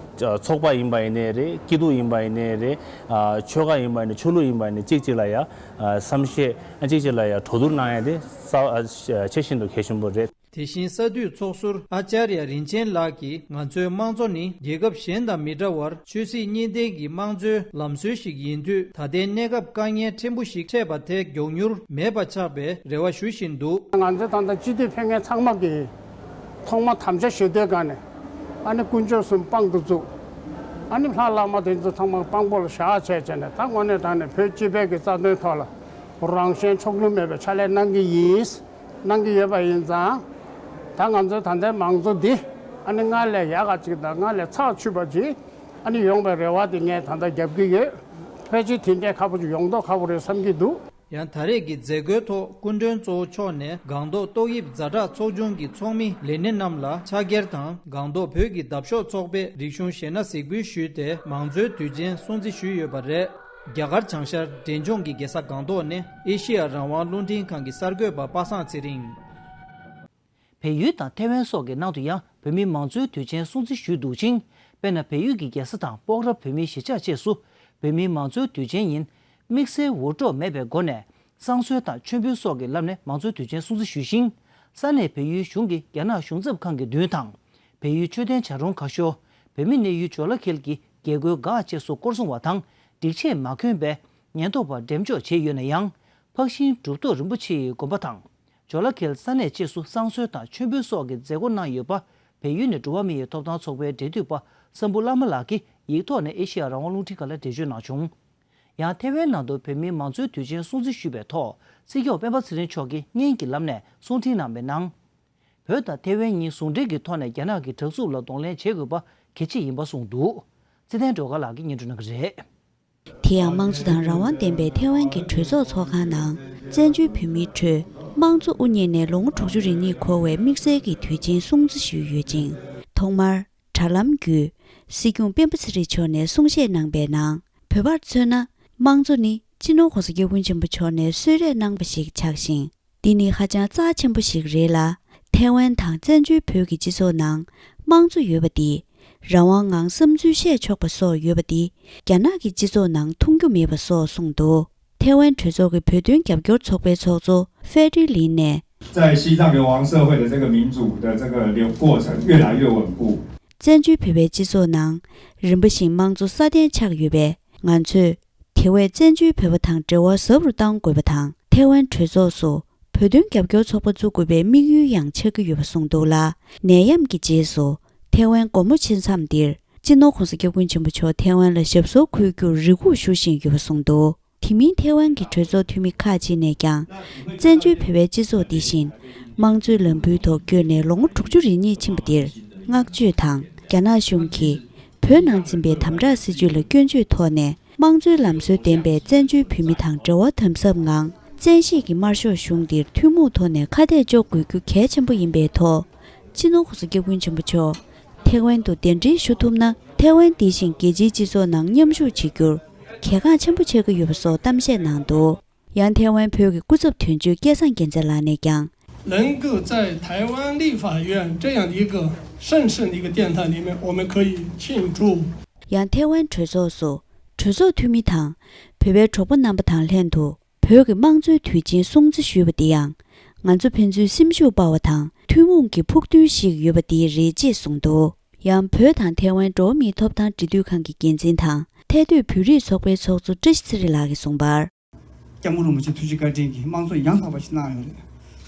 ཚོགས་པ་ཡིན་པ་ཡིན་ནའི་རེད། སྐྱིད་སྡུག་ཡིན་པ་ཡིན་ནའི་རེད། ཆོལ་ཁ་ཡིན་པ་ཡིན་ནའི་ཆོས་ལུགས་ཡིན་པ་ཡིན་ནའི་གཅིག་གཅིག་ལ་ཡ་བསམ་ཤེས། གཅིག་གཅིག་ལ་ཡ་གྲོས་བསྡུར་གནང་ཡ་དེ་ཆེས་ཤིན་ཏུ་གལ་ཆེན་པོ་རེད། དེ་བཞིན་ས་འཐུས་ཚོགས་ཟུར་ཨ་ཙརྱ་རིན་ཆེན་ལགས་ཀྱིས། ང་ཚོའི་དམངས་གཙོ་ནི་རྒྱལ་ཁབ་གཞན་དང་མི་འདྲ་བར་ཆོས་སྲིད་གཉིས་ལྡན་གྱི་དམངས་གཙོའི་ལམ་སྲོལ་ཞིག་ཡིན་དུས། ད་ལྟའི་གནས་སྐབས་དཀའ་ངལ་ཕྲན་བུ་ཞིག་འཕྲད་པ་དེ་མགྱོགས་མྱུར་མེད་པ་ཆགས་པའི་རེ་བ་ཞུ་བཞིན་འདུག། ང་ཚོ་ད་ལྟ་སྤྱི་འཐུས་ཕེབས་མཁན་ཚང་མ་གིས་ཐོག་མ་དམ་བཅའ་བཞེས་དུས་ག་ནས་ཨ་ནི་དཀོན་མཆོག་གསུམ་དཔང་དུ་བཙུགས། ཨ་ནི་ལྷ་བླ་མ་དེ་ཚོ་ཚང་མ་དཔང་པོ་ལ་བཞག་བྱས་བྱས་ནས། ད་དངོས་གནས་དྲང་གནས་བོད་སྤྱི་པའི་གི་རྩ་དོན་ཐོག་ལ་རང་གཞན་ཕྱོགས་ལྷུང་མེད་པའི་ཕྱག་ལས་གནང་གི་ཡིན། གནང་གི་ཡོད་པ་ཡིན་ཙང་། ད་ང་ཚོའི་ད་ལྟའི་མང་གཙོ་འདི་ཨ་ནི་སྔར་ལས་ཡག་ག་ཅིག་དང་སྔར་ལས་ཚགས་ཚུད་པ་ཅིག་ཨ་ནི་ཡོང་བའི་རེ་བ་དེ་ངས་ད་ལྟ་རྒྱབ་ཀྱི་ཡོད། ཕལ་ཆེར་དེ་འདྲའི་ཁག་པོ་ཅིག་ཡོང་མདོག་ཁ་པོ་རེད་བསམ་གྱི་འདུག། ཡང་ད་རེས་ཀྱི་མཛད་སྒོའི་ཐོག་སྐུ་མགྲོན་གཙོ་བོ་མཆོག་ནས་སྒང་ཏོག་ཏོག་དབྱིབས་ཛ་དྲག་ཚོགས་ཆུང་གི་ཚོགས་མི་ལས་སྣེ་རྣམས་ལ་ཕྱག་འཁྱེར་དང་། སྒང་ཏོག་བོད་ཀྱི་འདབ་གཤོག་ཚོགས་པས་རིག་གཞུང་གཞས་སྣ་གཟིགས་འབུལ་ཞུས་ཏེ་མང་གཙོའི་དུས་ཆེན་སྲུང་བརྩི་ཞུས་ཡོད་པ་རེད། རྒྱ་གར་བྱང་ཤར་འབྲས་ལྗོངས་ཀྱི་རྒྱལ་ས་སྒང་ཏོག་ནས་ཨེ་ཤེ་ཡ་རང་དབང་རླུང་འཕྲིན་ཁང་གི་གསར་འགོད་པ་པ་སངས་ཚེ་རིང་། བལ་ཡུལ་དང་ཐའེ་ཝན་སོགས་ཀྱི་ནང་དུ་ཡང་བོད་མིའི་མང་གཙོའི་དུས་ཆེན་སྲུང་བརྩི་ཞུས་འདུག་ཅིང་། དཔེར་ན། བལ་ཡུལ་གྱི་རྒྱལ་ས་དང་སྤོག་ར་བོད་མིའི་གཞིས་ཆགས་བཅས་སུ་བོད་མིའི་མང་གཙོའི་དུས་ཆེན་ཉིན། དམིགས་བསལ་འུར་སྒྲོག་མེད་པའི་སྒོ་ནས་བསང་གསོལ་དང་མཆོད་འབུལ་སོགས་ཀྱི་ལམ་ནས་མང་གཙོའི་དུས་ཆེན་སྲུང་བརྩི་ཞུས་ཤིང་། ས་གནས་བལ་ཡུལ་གཞུང་གིས་རྒྱ་ནག་གཞུང་ཚབ་ཁང་གི་མདུན་དང་། བལ་ཡུལ་མཆོད་རྟེན་བྱ་རུང་ཁ་ཤོར། བོད་མི་གནས་ཡུལ་ཇོ་ལ་ཁེལ་གྱི་རྒྱལ་སྒོའི་འགག་བཅས་སུ་སྐོར་སྲུང་བ་དང་སྒྲིག་ཆས་མ་གོན་པའི་ཉེན་རྟོག་པ་འགྲེམས་འཇོག་བྱས་ཡོད་ན་ཡང་། འཕགས་ཤིང་གྲུབ་ཐོབ་རིན་པོ་ཆེའི་དགོན་པ་དང་། ཇོ་ལ་ཁེལ་ས་གནས་བཅས་སུ་བསང་གསོལ་དང་མཆོད་འབུལ་སོགས་ཀྱི་མཛད་སྒོ་གནང་ཡོད་པ། བལ་ཡུལ་ནས་འགྲོ་བ་མི་ཡི་ཐོབ་ཐང་ཚོགས་པའི་འབྲེལ་མཐུད་པ་སམ་བྷོ་བླ་མ་ལགས་ཀྱིས་ཡིག་ཐོག་ནས་ཨེ་ཤེ་ཡ་རང་དབང་རླུང་འཕྲིན་ཁང་ལ་འགྲེལ་བརྗོད་གནང་བྱུང་། ཡང་ཐའེ་ཝན་ནང་དུ་བོད་མིའི་མང་གཙོའི་དུས་ཆེན་སྲུང་བརྩི་ཞུས་པའི་ཐོག་སྲིད་སྐྱོང་སྤེན་པ་ཚེ་རིང་མཆོག་གིས་བརྙན་གྱི་ལམ་ནས་གསུང་འཕྲིན་གནང་བའི་ནང་། བོད་དང་ཐའེ་ཝན་གཉིས་ཟུང་འབྲེལ་གྱི་ཐོག་ནས་རྒྱ་ནག་གི་དྲག་རྩུབ་ལ་གདོང་ལེན་བྱེད་དགོས་པ་གལ་ཆེ་ཡིན་པ་གསུངས་འདུག། ཚེ་བརྟན་སྒྲོལ་དཀར་ལགས་ཀྱིས་སྙན་སྒྲོན་གནང་གི་རེད། དེ་ཡང་དམངས་གཙོ་དང་རང་དབང་ལྡན་པའི་ཐའེ་ཝན་གྱི་གྲོས་ཚོགས་ཚོགས་ཁང་ནང་། བཙན་བྱོལ་བོད་མིའི་ཁྲོད་དམངས་གཙོ་དབུ་བརྙེས་ནས་ལོ་ངོ་དྲུག་ཅུ་རེ་གཉིས་འཁོར་བའི་དམིགས་བསལ་གྱི་དུས་ཆེན་སྲུང་བརྩི་ཞུས་ཡོད་ཅིང་། ཐོག་མར་དྲ་ལམ་བརྒྱུད་སྲིད་སྐྱོང་སྤེན་པ་ཚེ་རིང་མཆོག་ནས་གསུང་བཤད་གནང་པའི་ནང་། བོད་པར་མཚོན་ན། དམངས་གཙོ་ནི་སྤྱི་ནོར་༸གོང་ས་༸སྐྱབས་མགོན་ཆེན་པོ་མཆོག་ནས་གསོལ་རས་གནང་བ་ཞིག་ཆགས་ཤིང་། འདི་ནི་ཧ་ཅང་རྩ་ཆེན་པོ་ཞིག་རེད་ལ། ཐའེ་ཝན་དང་བཙན་བྱོལ་བོད་ཀྱི་སྤྱི་ཚོགས་ནང་དམངས་གཙོ་ཡོད་པ་འདི། རང་དབང་ངང་བསམ་ཚུལ་བཤད་ཆོག་པ་སོགས་ཡོད་པ་འདི། རྒྱ་ནག་གི་སྤྱི་ཚོགས་ནང་མཐོང་རྒྱུ་མེད་པ་སོགས་གསུངས་འདུག། ཐའེ་ཝན་གྲོས་ཚོགས་ཀྱི་བོད་དོན་རྒྱབ་སྐྱོར་ཚོགས་པའི་ཚོགས་གཙོ་ཧྥེ་ཀྲི་ལིན་ནས། 在西藏流亡社会的这个民主的这个流过程越来越稳固。 བཙན་བྱོལ་བོད་པའི་སྤྱི་ཚོགས་ནང་རིམ་པ་བཞིན་དམངས་གཙོ་སྲ་བརྟན་ཆགས་ཡོད་པས། ང་ཚོས་དེ་བས་བཙན་བྱོལ་བོད་པ་དང་འབྲེལ་བ་ཟབ་རུ་གཏང་དགོས་པ་དང་། ཐེ་ཝན་གྲོས་ཚོགས་སུ་བོད་དོན་རྒྱབ་སྐྱོར་ཚོགས་པ་བཙུགས་དགོས་པའི་དམིགས་ཡུལ་ཡང་ཆགས་ཀྱི་ཡོད་པ་གསུངས་འདུག་ལ། ནད་ཡམས་ཀྱི་རྗེས་སུ་ཐེ་ཝན་དགོང་མོ་ཕྱེད་མཚམས་འདིར་སྤྱི་ནོར་༧གོང་ས་༧སྐྱབས་མགོན་ཆེན་པོ་མཆོག་ཐེ་ཝན་ལ་ཞབས་སོར་འཁོད་རྒྱུར་རེ་སྒུག་ཞུ་བཞིན་ཡོད་པ་གསུངས་འདུག་དེ་མིན་ཐེ་ཝན་གྱི་གྲོས་ཚོགས་འཐུས་མི་ཁག་ཅིག་ནས་ཀྱང་། བཙན་བྱོལ་བོད་པའི་སྤྱི་ཚོགས་འདི་བཞིན་དམངས་གཙོའི་ལམ་བུའི་ཐོག་བསྐྱོད་ནས་ལོ་ངོ་དྲུག་ཅུ་རེ་གཉིས་ཕྱིན་པ་འདིར་བསྔགས་བརྗོད་དང་། རྒྱ་ནག་གཞུང་གིས་བོད་ནང་འཛིན་པའི་དམ་དྲག་སྲིད་བྱུས་ལ་སྐྱོན་བརྗོད་ཐོག་ནས། དམངས་གཙོའི་ལམ་སྲོལ་ལྡན་པའི་བཙན་བྱོལ་བོད་མི་དང་འབྲེལ་བ་དམ་ཟབ་ངང་། བཙན་ཤེད་ཀྱིས་དམར་ཤོག་གཞུང་འདིར་ཐུན་མོང་ཐོག་ནས་ཁ་གཏད་གཅོག་དགོས་རྒྱུ་གལ་ཆེན་པོ་ཡིན་པའི་ཐོག་སྤྱི་ནོར་༧གོང་ས་༧སྐྱབས་མགོན་ཆེན་པོ་མཆོག་ཐེ་ཝན་དུ་གདན་འདྲེན་ཞུ་ཐུབ་ན། ཐེ་ཝན་འདི་བཞིན་རྒྱལ་སྤྱིའི་སྤྱི་ཚོགས་ནང་མཉམ་ཞུགས་བྱེད་རྒྱུར་གལ་འགངས་ཆེན་པོ་ཆགས་ཀྱི་ཡོད་པ་སོགས་གཏམ་བཤད་གནང་འདུག་ཡང་ཐེ་ཝན་བོད་ཀྱི་སྐུ་ཚབ་དོན་གཅོད་སྐལ་བཟང་རྒྱལ་མཚན་ལགས་ནས་ཀྱང་། 能够在台湾立法院这样的一个神圣的一个殿堂里面，我们可以庆祝。 ཡང་ཐེ་ཝན་གྲོས་ཚོགས་སུ་གྲོས་ཚོགས་འཐུས་མི་དང་བོད་པའི་གྲོགས་པོ་རྣམ་པ་དང་ལྷན་དུ། བོད་ཀྱི་དམངས་གཙོའི་དུས་ཆེན་སྲུང་བརྩི་ཞུས་པ་འདི་ཡང་། ང་ཚོ་ཕན་ཚུན་སེམས་ཤུགས་སྤར་བ་དང་ཐུན་མོང་གི་ཕུགས་འདུན་ཞིག་ཡོད་པ་འདི་རེད་ཅེས་གསུངས་འདུག་ཡང་བོད་དང་ཐེ་ཝན་འགྲོ་བ་མིའི་ཐོབ་ཐང་འབྲེལ་མཐུད་ཁང་གི་འགན་འཛིན་དང་ཐའེ་སྡོད་བོད་རིགས་ཚོགས་པའི་ཚོགས་གཙོ་བཀྲ་ཤིས་ཚེ་རིང་ལགས་ཀྱིས་གསུངས་པར། ༧སྐྱབས་མགོན་རིན་པོ་ཆེ་ཐུགས་རྗེ་བཀའ་དྲིན་གྱིས་དམངས་གཙོ་ཡང་དག་པ་ཞིག་གནང་ཡོད་རེད།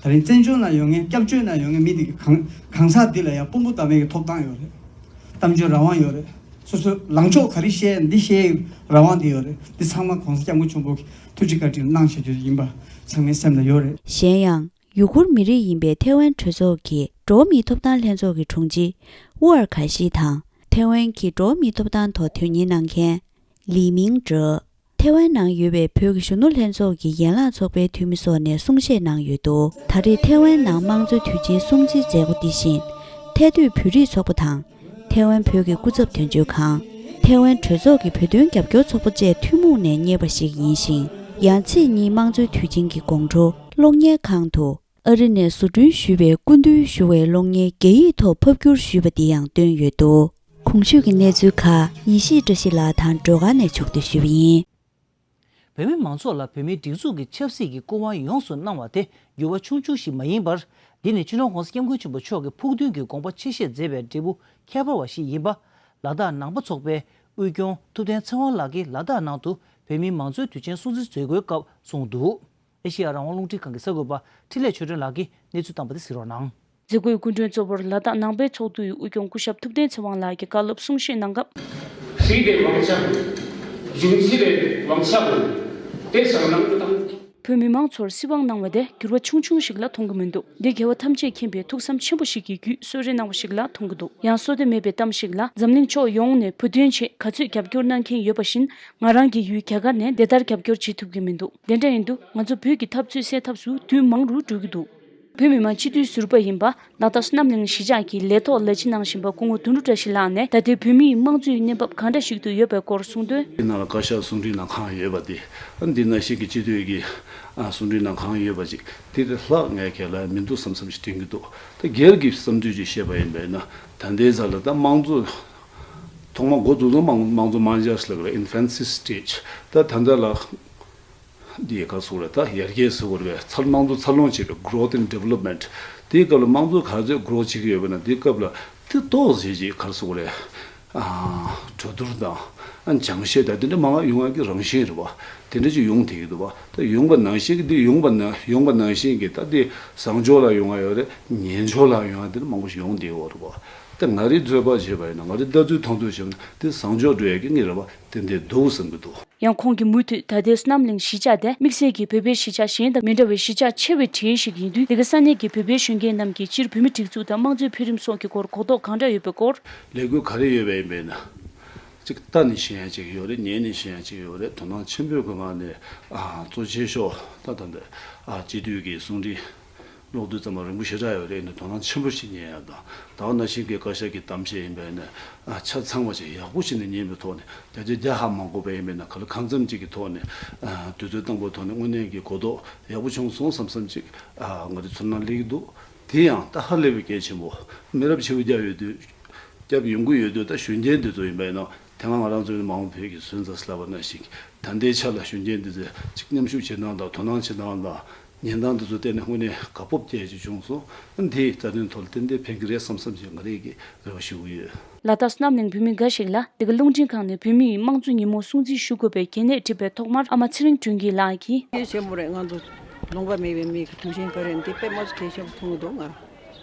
ད་རིང་བཙན་བྱོལ་ནང་ཡོད་མཁན་སྐྱབས་བཅོལ་ནང་ཡོད་མཁན་མི་དེ་གི་གང་གང་ཟག་འདི་ལ་ཡང་དཔུང་པ་བསྡམ་པའི་གི་ཐོབ་ཐང་ཡོད་རེད། གཏམ་བརྗོད་རང་དབང་ཡོད་རེད། སོ་སོའི་ལངས་ཕྱོགས་ག་རེ་བཤད་འདི་བཤད་རང་དབང་འདི་ཡོད་རེད། འདི་ཚང་མ་༧གོང་ས་༧སྐྱབས་མགོན་ཆེན་པོ་གི་ཐུགས་རྗེ་བཀའ་དྲིན་གནང་བྱ་རྒྱུ་ཡིན་པ་ཚང་མའི་སེམས་ལ་ཡོད་རེད། གཞན་ཡང་། ཡུ་གུར་མི་རིགས་ཡིན་པའི་ཐེ་ཝན་གྲོས་ཚོགས་ཀྱི་འགྲོ་བ་མིའི་ཐོབ་ཐང་ལྷན་ཚོགས་ཀྱི་དྲུང་ཆེ་ཝུ་ཨར་གྷ་ཤི་དང་། ཐེ་ཝན་གྱི་འགྲོ་བ་མིའི་ཐོབ་ཐང་ཐོག་དོན་གཉེར་གནང་མཁན་ལི་མིང་ཀྲེ། ཐེ་ཝན་ནང་ཡོད་པའི་བོད་ཀྱི་གཞོན་ནུ་ལྷན་ཚོགས་ཀྱི་ཡན་ལག་ཚོགས་པའི་འཐུས་མི་སོགས་ནས་གསུང་བཤད་གནང་ཡོད་འདུག་ད་རེས་ཐེ་ཝན་ནང་དམངས་གཙོའི་དུས་ཆེན་སྲུང་བརྩིའི་མཛད་སྒོ་འདི་བཞིན་ཐའེ་སྡོད་བོད་རིགས་ཚོགས་པ་དང་། ཐེ་ཝན་བོད་ཀྱི་སྐུ་ཚབ་དོན་གཅོད་ཁང་། ཐེ་ཝན་གྲོས་ཚོགས་ཀྱི་བོད་དོན་རྒྱབ་སྐྱོར་ཚོགས་པ་བཅས་ཐུན་མོང་ནས་གཉེར་བ་ཞིག་ཡིན་ཞིང་། ཡང་ཚེས་གཉིས་དམངས་གཙོའི་དུས་ཆེན་གྱི་དགོང་དྲོ་གློག་བརྙན་ཁང་དུ། ཨ་རི་ནས་བཟོ་སྐྲུན་ཞུས་པའི་སྐུ་མདུན་ཞུ་བའི་གློག་བརྙན་རྒྱ་ཡིག་ཐོག་ཕབ་བསྒྱུར་ཞུས་པ་འདི་ཡང་བཏོན་ཡོད་འདུག་གོང་ཞུས་ཀྱི་གནས་ཚུལ་ཁག་ཡེ་ཤེས་བཀྲ་ཤིས་ལགས་དང་སྒྲོལ་དཀར་ནས་ཕྱོགས་བསྡུས་ཞུས་པ་ཡིན། བོད་མི་མང་ཚོགས་ལ་བོད་མིའི་སྒྲིག་འཛུགས་ཀྱི་ཆབ་སྲིད་ཀྱི་སྐུ་དབང་ཡོངས་སུ་གནང་བ་དེ་འགྱུར་བ་ཆུང་ཆུང་ཞིག་མ་ཡིན་པར། འདི་ནི་སྤྱི་ནོར་༧གོང་ས་༧སྐྱབས་མགོན་ཆེན་པོ་མཆོག་གི་ཕུགས་འདུན་གྱི་དགོངས་པ་ཆེ་བཞེས་མཛད་པའི་འབྲས་བུ་ཁྱད་པར་བ་ཞིག་ཡིན་པ། ལ་དྭགས་ནང་པ་ཚོགས་པའི་དབུས་སྐྱོང་ཐུབ་བསྟན་ཚེ་དབང་ལགས་ཀྱིས་ལ་དྭགས་ནང་དུ་བོད་མིའི་མང་གཙོའི་དུས་ཆེན་སྲུང་བརྩི་མཛད་སྒོའི་སྐབས་གསུངས་འདུག་ཨེ་ཤེ་ཡ་རང་དབང་རླུང་འཕྲིན་ཁང་གི་གསར་འགོད་པ་འཕྲིན་ལས་ཆོས་སྒྲོན་ལགས་ཀྱིས་གནས་ཚུལ་བཏང་བ་དེ་གཟིགས་རོགས་གནང་། མཛད་སྒོའི་སྐུ་མགྲོན་གཙོ་བོར་ལ་དྭགས་ནང་པའི་ཚོགས་འདུ་ཡི་དབུས་སྐྱོང་སྐུ་ཞབས་ཐུབ་བསྟན་ཚེ་དབང་ལགས་ཀྱིས་བཀའ་སློབ་གསུང་བཤད་གནང་སྐབས། 谁的王将，勇气的王将，得上让当。 བོད་མི་མང་ཚོར་སྲིད་དབང་གནང་བ་དེ་འགྱུར་བ་ཆུང་ཆུང་ཞིག་ལ་མཐོང་གི་མི་འདུག་འདི་རྒྱལ་བ་ཐམས་ཅད་མཁྱེན་པའི་ཐུགས་བསམ་ཆེན་པོ་ཞིག་གི་བརྒྱུད་གསོལ་རས་གནང་བ་ཞིག་ལ་མཐོང་གི་འདུག་ཡང་བསོད་བདེ་མེད་པའི་གཏམ་ཞིག་ལ། འཛམ་གླིང་ཕྱོགས་ཡོངས་ནས་བོད་དོན་ཆེད་ག་ཚོད་རྒྱབ་སྐྱོར་གནང་མཁན་ཡོད་པ་བཞིན། ང་རང་གི་ཡུལ་རྒྱ་གར་ནས་དེ་ལྟར་རྒྱབ་སྐྱོར་བྱེད་ཐུབ་ཀྱི་མི་འདུག་དེ་འདྲ་ཡིན་དུས་ང་ཚོ་བོད་ཀྱི་འཐབ་རྩོད་སེལ་ཐབས་སུ་དུས་མང་རུ་འགྲོ་གི་འདུག་བོད་མི་མང་སྤྱི་འཐུས་ཟུར་པ་ཡིན་པ་ལ་དྭགས་བསོད་ནམས་གླིང་གཞིས་ཆགས་ཀྱི་ལས་ཐོག་ལས་བྱེད་གནང་བཞིན་པ་སྐུ་ངོ་དོན་གྲུབ་བཀྲ་ཤིས་ལགས་ནས་ད་ལྟའི་བོད་མིའི་དམངས་གཙོའི་གནས་བབ་གང་འདྲ་ཞིག་ཏུ་ཡོད་པའི་སྐོར་གསུངས་དོན། འདི་ནང་ལ་བཀའ་ཤག་གསུང་འཕྲིན་ནང་གང་ཡོད་པ་དེ། འདི་ནང་བཞིན་གྱི་སྤྱི་འཐུས་ཀྱི་གསུང་འཕྲིན་ནང་གང་ཡོད་པ་ཅིག་དེ་དེ་ལྷག་ངས་ག་ལ་མི་འདུག་བསམ་བསམ་ཞིག་དྲན་གྱི་འདུག་ད་སྒེར་གྱི་བསམ་ཚུལ་ཅིག་བཤད་པ་ཡིན་པས་ན། ད་ལྟའི་ཆ་ལ་ད་དམངས་གཙོ་ཐོག་མ་འགོ་འཛུགས་དུས་དམངས་དམངས་གཙོ་དམངས་འཆར་ལབ་ཀྱི་རེད། Infancy Stage། ད་ད་ལྟ་ལ། འདི་ག་སོགས་རེད། ད་ཡར་རྒྱས་སོགས་རེད། འཚར་དམངས་གཙོ་འཚར་ལོངས་བྱེད་པའི་growth and development། དེའི་སྐབས་ལ་དམངས་གཙོ་ག་ཚོད་grow་བྱེད་ཀྱི་ཡོད་པ་ན། དེའི་སྐབས་ལ་དེ་ཏོག་ཙམ་ཅིག་ག་སོགས་རེད། ཨ། གྲོས་བསྡུར་དང་། ཨ། སྦྱང་བཤད་དང་། དེ་འདྲ་མང་ང་ཡོང་ཡག་གི་རང་བཞིན་རེད་པ། དེ་འདྲ་ཅིག་ཡོང་བསྡད་ཀྱི་འདུག་པ། ད་ཡོང་པ་ནང་བཞིན་གྱི་འདི་ཡོང་པ་ན་ཡོང་པ་ནང་བཞིན་གྱི་ད་འདི་བཟང་ཕྱོགས་ལ་ཡོང་ཡག་ཡོད་རེད། ངན་ཕྱོགས་ལ་ཡོང་ཡག་འདི་འདྲ་མང་པོ་ཞིག་ཡོང་བསྡད་ཡོད་རེད་པ། ད་ང་རའི་ཚོད་དཔག་བྱས་པ་ཡིན་ན། ང་རའི་ལྟ་ཚུལ་མཐོང་ཚུལ་བྱས་པ་ན། འདི་བཟང་ཕྱོགས་འགྲོ་ཡག་གི་ངེས་རེད་པ། དེ་འདྲ་འདུག་བསམ་གྱི་འདུག་ཡང་ཁོང་གིས་མུ་མཐུད་ད་ལྟའི་བསོད་ནམས་གླིང་གཞིས་ཆགས་དེ་དམིགས་བསལ་གྱིས་བོད་པའི་གཞིས་ཆགས་གཞན་དང་མི་འདྲ་བའི་གཞིས་ཆགས་ཆེ་བའི་གྲས་ཤིག་ཡིན་དུས། འདི་ག་ས་གནས་ཀྱི་བོད་པའི་གཞོན་སྐྱེས་རྣམས་ཀྱིས་སྤྱིར་བོད་མིའི་སྒྲིག་འཛུགས་དང་དམངས་གཙོའི་འཕེལ་རིམ་སོགས་ཀྱི་སྐོར་གོ་རྟོགས་གང་འདྲ་ཡོད་པའི་སྐོར། ལས་འགུལ་ག་རེ་ཡོད་པ་ཡིན་པས་ན། གཅིག་ལྟ་ནས་ཤེས་ཡག་ཅིག་ཡོད་རེད། ཉན་ནས་ཤེས་ཡག་ཅིག་ཡོད་རེད། དོ་སྣང་ཆེན་པོས་ཁོ་ང་ནས། ཨ། གཙོ་ཆེ་ཤོས་ད་ད་འདི། ཨ། སྤྱི་འཐུས་ཀྱི་གསུང་འཕྲིན་ཀློག་དུས་ཙམ་པ་རིང་པོ་ཞེ་དྲག་ཡོད་རེད། ཡིན་ནའི་དོ་སྣང་ཆེན་པོ་ཞིག་ཉན་ཡག་དང་། ད་ག་ནང་བཞིན་གྱི་བཀའ་ཤག་གི་གཏམ་བཤད་ཡིན་པས་ན། ཨ། ཆ་ཚང་བ་ཞིག་ཡག་པོ་ཞིག་ནས་ཉན་པའི་ཐོག་ནས། བརྒྱ་ཆ་བརྒྱ་ཧ་མ་གོ་བ་ཡིན་པས་ན། ག་ལ་གང་འཚམ་ཅིག་གི་ཐོག་ནས། ཨ། དུས་ཚོད་བཏང་པའི་ཐོག་ནས་དངོས་གནས་ཀྱི་གོ་རྟོགས་ཡག་པོ་བྱུང་སོང་བསམ་བསམ་ཅིག་ཨ། ང་རའི་ཚོར་སྣང་སླེབས་ཀྱི་འདུག་དེ་ཡང་ད་ཧ་ལས་པའི་གལ་ཆེན་པོ། མི་རབས་ཕྱི་པོ་རྒྱབ་ཡོད་དུས། རྒྱབ་ཡོང་གི་ཡོད་དུས། ད་གཞོན་སྐྱེས་འདི་ཚོ་ཡིན་པས་ན། དེ་སྔ་ང་རང་ཚོ་ནི་མ་འོངས་བོད་ཀྱི་སོན་རྩ་ཟེར་ལབ་པ་ནང་བཞིན། ད་ལྟའི་ཆ་ལ་གཞོན་སྐྱེས་འདི་ཚོས་ཅིག་མཉམ་ཞུགས་བྱེད་སྟངས་དང་། དོ་སྣང་བྱེད་སྟངས་དང་། ཉན་སྟངས་འདི་ཚོ་བལྟས་ནས་དངོས་གནས་དགའ་སྤོབས་སྐྱེ་ཅིག་བྱུང་སོང་། འདིའི་རྩ་དོན་ཐོག་ལ་ཏན་ཏན་ཕན་གྱི་རེད་བསམ་བསམ་ཞིག་ང་རང་གིས་རེ་བ་ཞུ་གི་ཡོད། ལ་དྭགས་བསོད་ནམས་གླིང་བོད་མི་འགའ་ཞིག་ལ་འདི་ག་རླུང་འཕྲིན་ཁང་ནས་བོད་མིའི་དམངས་གཙོ་ཉིན་མོ་སྲུང་བརྩི་ཞུ་དགོས་པའི་གལ་གནད་དྲིས་པའི་ཐོག་མར། ཨ་མ་ཚེ་རིང་སྒྲོན་སྐྱིད་ལགས་ཀྱིས། གལ་ཆེན་པོ་རེད། ང་ཚོ་ ལུང་པ་མེད་པའི་མི་གི་དུས་ཆེན་ག་རེ་འདི་དཔེ་མ་ཚོ་གལ་ཆེན་པོ་མཐོང་གི་འདུག་ང་རང་།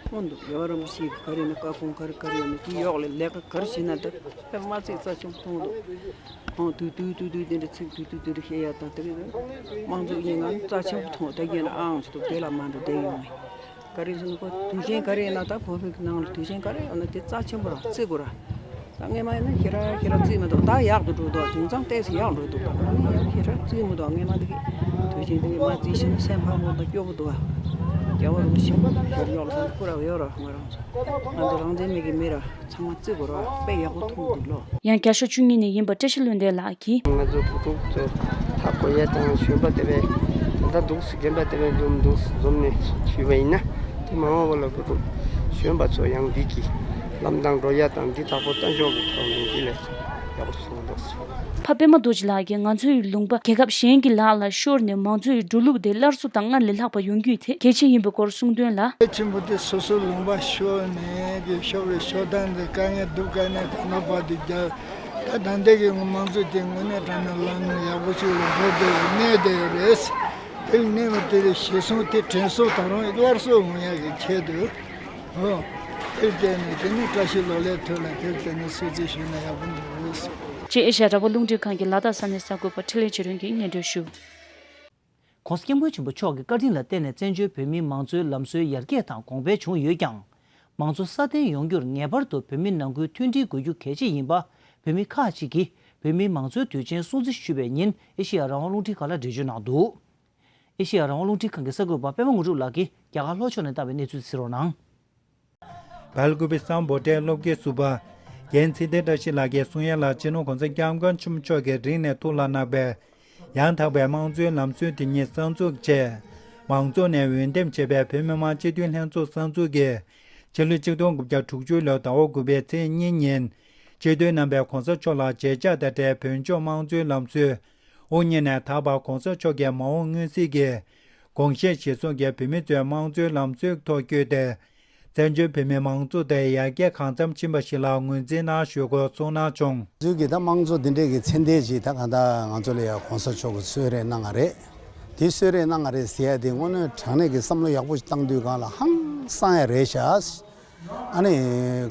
མཐོང་འདུག་རྒྱལ་བ་རིན་པོ་ཆེ་གི་ག་རེ་ན་བཀའ་དགོངས་ག་རེ་ག་རེ་ཡོད་ན་དེ་གཡོག་ལས་ལས་ཀ་ག་རེ་བྱེད་ན་འདི་དཔེ་མ་ཚིག་རྩ་ཆེན་པོ་མཐོང་གི་འདུག་ཧོང་དུས་དུས་དུས་དུས་དེ་འདྲ་ཚིག་དུས་དུས་དེ་འདྲ་བཤད་ཡ་དང་དེ་རེད། དམངས་གཙོ་གཉིས་ང་རྩ་ཆེན་པོ་མཐོང་ད་རྒན་ཨང་ཅི་འདུག་དེ་ལ་མ་འགྲོ་བསྡད་ཡོང་ངས། ག་རེ་ཟེར་ན་ཁོ་དུས་ཆེན་ག་རེ་ཡིན་ན་ད་བོད་པའི་གི་ནང་ལ་དུས་ཆེན་ག་རེ་ཡོད་ན་དེ་རྩ་ཆེན་པོ་ར་བརྩི་དགོས་ར། ད་སྔས་མ་ཡིན་ན་ཞེ་དྲག་ཞེ་དྲག་བརྩི་མི་འདུག་ད་ཡག་ཏུ་འགྲོ་འདུག་དེང་སང་ཏོག་ཙམ་ཡག་འགྲོ་འདུག་ད་ཞེ་དྲག་བརྩི་མི་འདུག་སྔས་མ་འདི་གི་དུས་ཆེན་འདི་གི་མ་བརྩི་ཞིང་སེམས་ཕམ་པོ་དང་སྐྱོ་པོ་འདུག་རྒྱལ་བ་རིན་པོ་ཆེ་ཞབས་ཡོག་ལ་སང་སྐུ་ར་ཡོད་ར་ང་རང་ཚོ། ང་ཚོ་རང་བཙན་མི་གི་མི་ར་ཚང་མ་བརྩི་དགོས་ར་དཔེ་ཡག་པོ་མཐོང་འདུག་ལོ། ཡང་བརྒྱ་ཤོག་བཅུ་གཉིས་ནས་ཡིན་པ་བཀྲ་ཤིས་ལྷུན་ལྡན་ལགས་ཀྱིས། ང་ཚོ་བུ་ཕྲུག་ཚོ་ཧ་གོ་ཡས་དང་གཞོན་པ་དེ་བས་ད་ལྟ་འདུག་སེ་རྒན་པ་དེ་བས་འཛོམས་འདུག་སེ་འཛོམས་ནས་ཞུས་པ་ཡིན་ན། དེ་མ་འོངས་པ་ལ་བུ་ཕྲུག་གཞོན་པ་ཚོ་ཡང་འདི་གི་ལམ་དང་འགྲོ་ཡ་དང་འདི་དག་པོ་ལྟ་འཇོག་གི་ཐོག་ནས་འདི་ལས་ཡག་པོ་སོང་འདུག་སེ། ཕ་པད་མ་རྡོ་རྗེ་ལགས་ཀྱིས་ང་ཚོའི་ལུང་པ་རྒྱལ་ཁབ་གཞན་གྱི་ལག་ལ་ཤོར་ནས་མང་གཙོའི་འགྲོ་ལུགས་དེ་སླར་གསོ་དང་སྔར་ལས་ལྷག་པ་ཡོང་རྒྱུའི་ཐད་གལ་ཆེན་ཡིན་པའི་སྐོར་གསུངས་དོན་ལ། གལ་ཆེན་པོ་དེ་སོ་སོའི་ལུང་པ་ཤོར་ནས་ཀྱི་ཤོར་བའི་ཤོར་སྟངས་དེ་དཀའ་ངལ་སྡུག་དཀའ་ངལ་དང་ནང་བར་དུ་རྒྱ་ད་ད་ལྟ་གི་དམངས་གཙོ་དེ་དངོས་གནས་དྲང་གནས་ལམ་ཡག་པོ་ཞིག་ལ་འགྲོ་བསྡད་ཡོད་གནས་བསྡད་ཡོད་རེད། དེ་ལ་གནས་པ་དེ་ལ་གཞི་བཟུང་དེ་དྲན་གསོ་ད་རུང་སླར་གསོ་ཡོང་ཡག་གི་ཆེད་དུ། ཨོ། དེར་བརྟེན་ནས་དེ་ནི་བཀྲ་ཤིས་ལོ་ལེགས་ཐོག་ལ་དེར་བརྟེན་ནས་གསོལ་ཚིགས་ཞུས་ན་ཡག་པོ་འདུག་ཅེས་ཨེ་ཤ་ཡ་རང་དབང་རླུང་འཕྲིན་ཁང་གི་ལ་དྭགས་ས་གནས་གསར་འགོད་པ་འཕྲིན་ལས་ཆོས་སྒྲོན་གྱིས་སྙན་སྒྲོན་ཞུ། ༸གོང་ས་༸སྐྱབས་མགོན་ཆེན་པོ་མཆོག་གི་བཀའ་དྲིན་ལ་བརྟེན་ནས་བཙན་བྱོལ་བོད་མིའི་མང་གཙོའི་ལམ་སྲོལ་ཡར་རྒྱས་དང་གོང་འཕེལ་བྱུང་ཡོད་ཀྱང་། མང་གཙོ་སྲ་བརྟན་ཡོང་རྒྱུར་ངེས་པར་དུ་བོད་མི་ནང་ཁུལ་མཐུན་སྒྲིལ་དགོས་རྒྱུ་གལ་ཆེ་ཡིན་པ། བོད་མི་ཁག་ཅིག་གིས་བོད་མིའི་མང་གཙོའི་དུས་ཆེན་སྲུང་བརྩི་ཞུས་པའི་ཉིན་ཨེ་ཤེ་ཡ་རང་དབང་རླུང་འཕྲིན་ཁང་ལ་འགྲེལ་བརྗོད་གནང་འདུག་ཨེ་ཤེ་ཡ་རང་དབང་རླུང་འཕྲིན་ཁང་གི་གསར་འགོད་པ་པད་མ་དངོས་གྲུབ་ལགས་ཀྱིས་རྒྱ་གར་ལྷོ་ཕྱོགས་ནས་བཏང་བའི་གནས་ཚུལ་གཟིགས་རོགས་གནང་། སྦེལ་ཀོབ་སམ་བྷོ་ཊའི་སློབ་དགེ་ཟུར་པ་རྒན་ཚེ་བརྟན་བཀྲ་ཤིས་ལགས་ཀྱིས་གསུང་ཡ་ལ། སྤྱི་ནོར་༸གོང་ས་༸སྐྱབས་མགོན་ཆེན་པོ་མཆོག་གིས་རིང་ནས་ཐུགས་ལ་བརྣག་པའི་ཡང་དག་པའི་དམངས་གཙོའི་ལམ་སྲོལ་དེ་ཉིད་གསར་འཛུགས་ཆེད། མང་ཚོགས་ནས་འོས་འདེམས་བྱས་པའི་བོད་མི་མང་སྤྱི་འཐུས་ལྷན་ཚོགས་གསར་འཛུགས་ཀྱིས། ཕྱི་ལོ་ཆིག་སྟོང་དགུ་བརྒྱ་དྲུག་ཅུ་ལོའི་ཟླ་བ་དགུ་པའི་ཚེས་གཉིས་ཉིན། སྤྱི་འཐུས་རྣམ་པས་༸གོང་ས་མཆོག་ལ་མཇལ་བཅར་དང་འབྲེལ་བོད་ལྗོངས་དམངས་གཙོའི་ལམ་སྲོལ། དབུ་བརྙེས་ནས་ད་བར་༸གོང་ས་མཆོག་གིས་མ་འོངས་མངོན་གསལ་གྱི་དགོངས་བཞེད་གཞིར་བཟུང་གིས་བོད་མི་ཚོས་དམངས་གཙོའི་ལམ་སྲོལ་ཐོག་བསྐྱོད་དེ། བཙན་བྱོལ་བོད་མིའི་མང་གཙོ་དེ་ཡར་རྒྱས་གང་འཚམ་ཕྱིན་པ་ཞིག་ལ་ངོས་འཛིན་གནང་ཞུ་དགོས་གསུངས་གནང་བྱུང་། ཚུལ་གྱིས་ད་དམངས་གཙོ་འདི་འདྲས་ཀྱི་ཚད་ལྡན་ཞིག་ད་གང་ལྟར་ང་ཚོ་ལ་ཡང་༸གོང་ས་མཆོག་གིས་གསོལ་རས་གནང་བ་རེད། དེ་གསོལ་རས་གནང་བ་རེད་ཟེར་ཡ་དེ་དངོས་གནས་དྲང་གནས་ཀྱི་བསམ་བློ་ཡག་པོ་ཞིག་བཏང་དུས་སྒང་ལ་ཧང་སང་ཡ་རེད་ཤག་ཨ་ནི་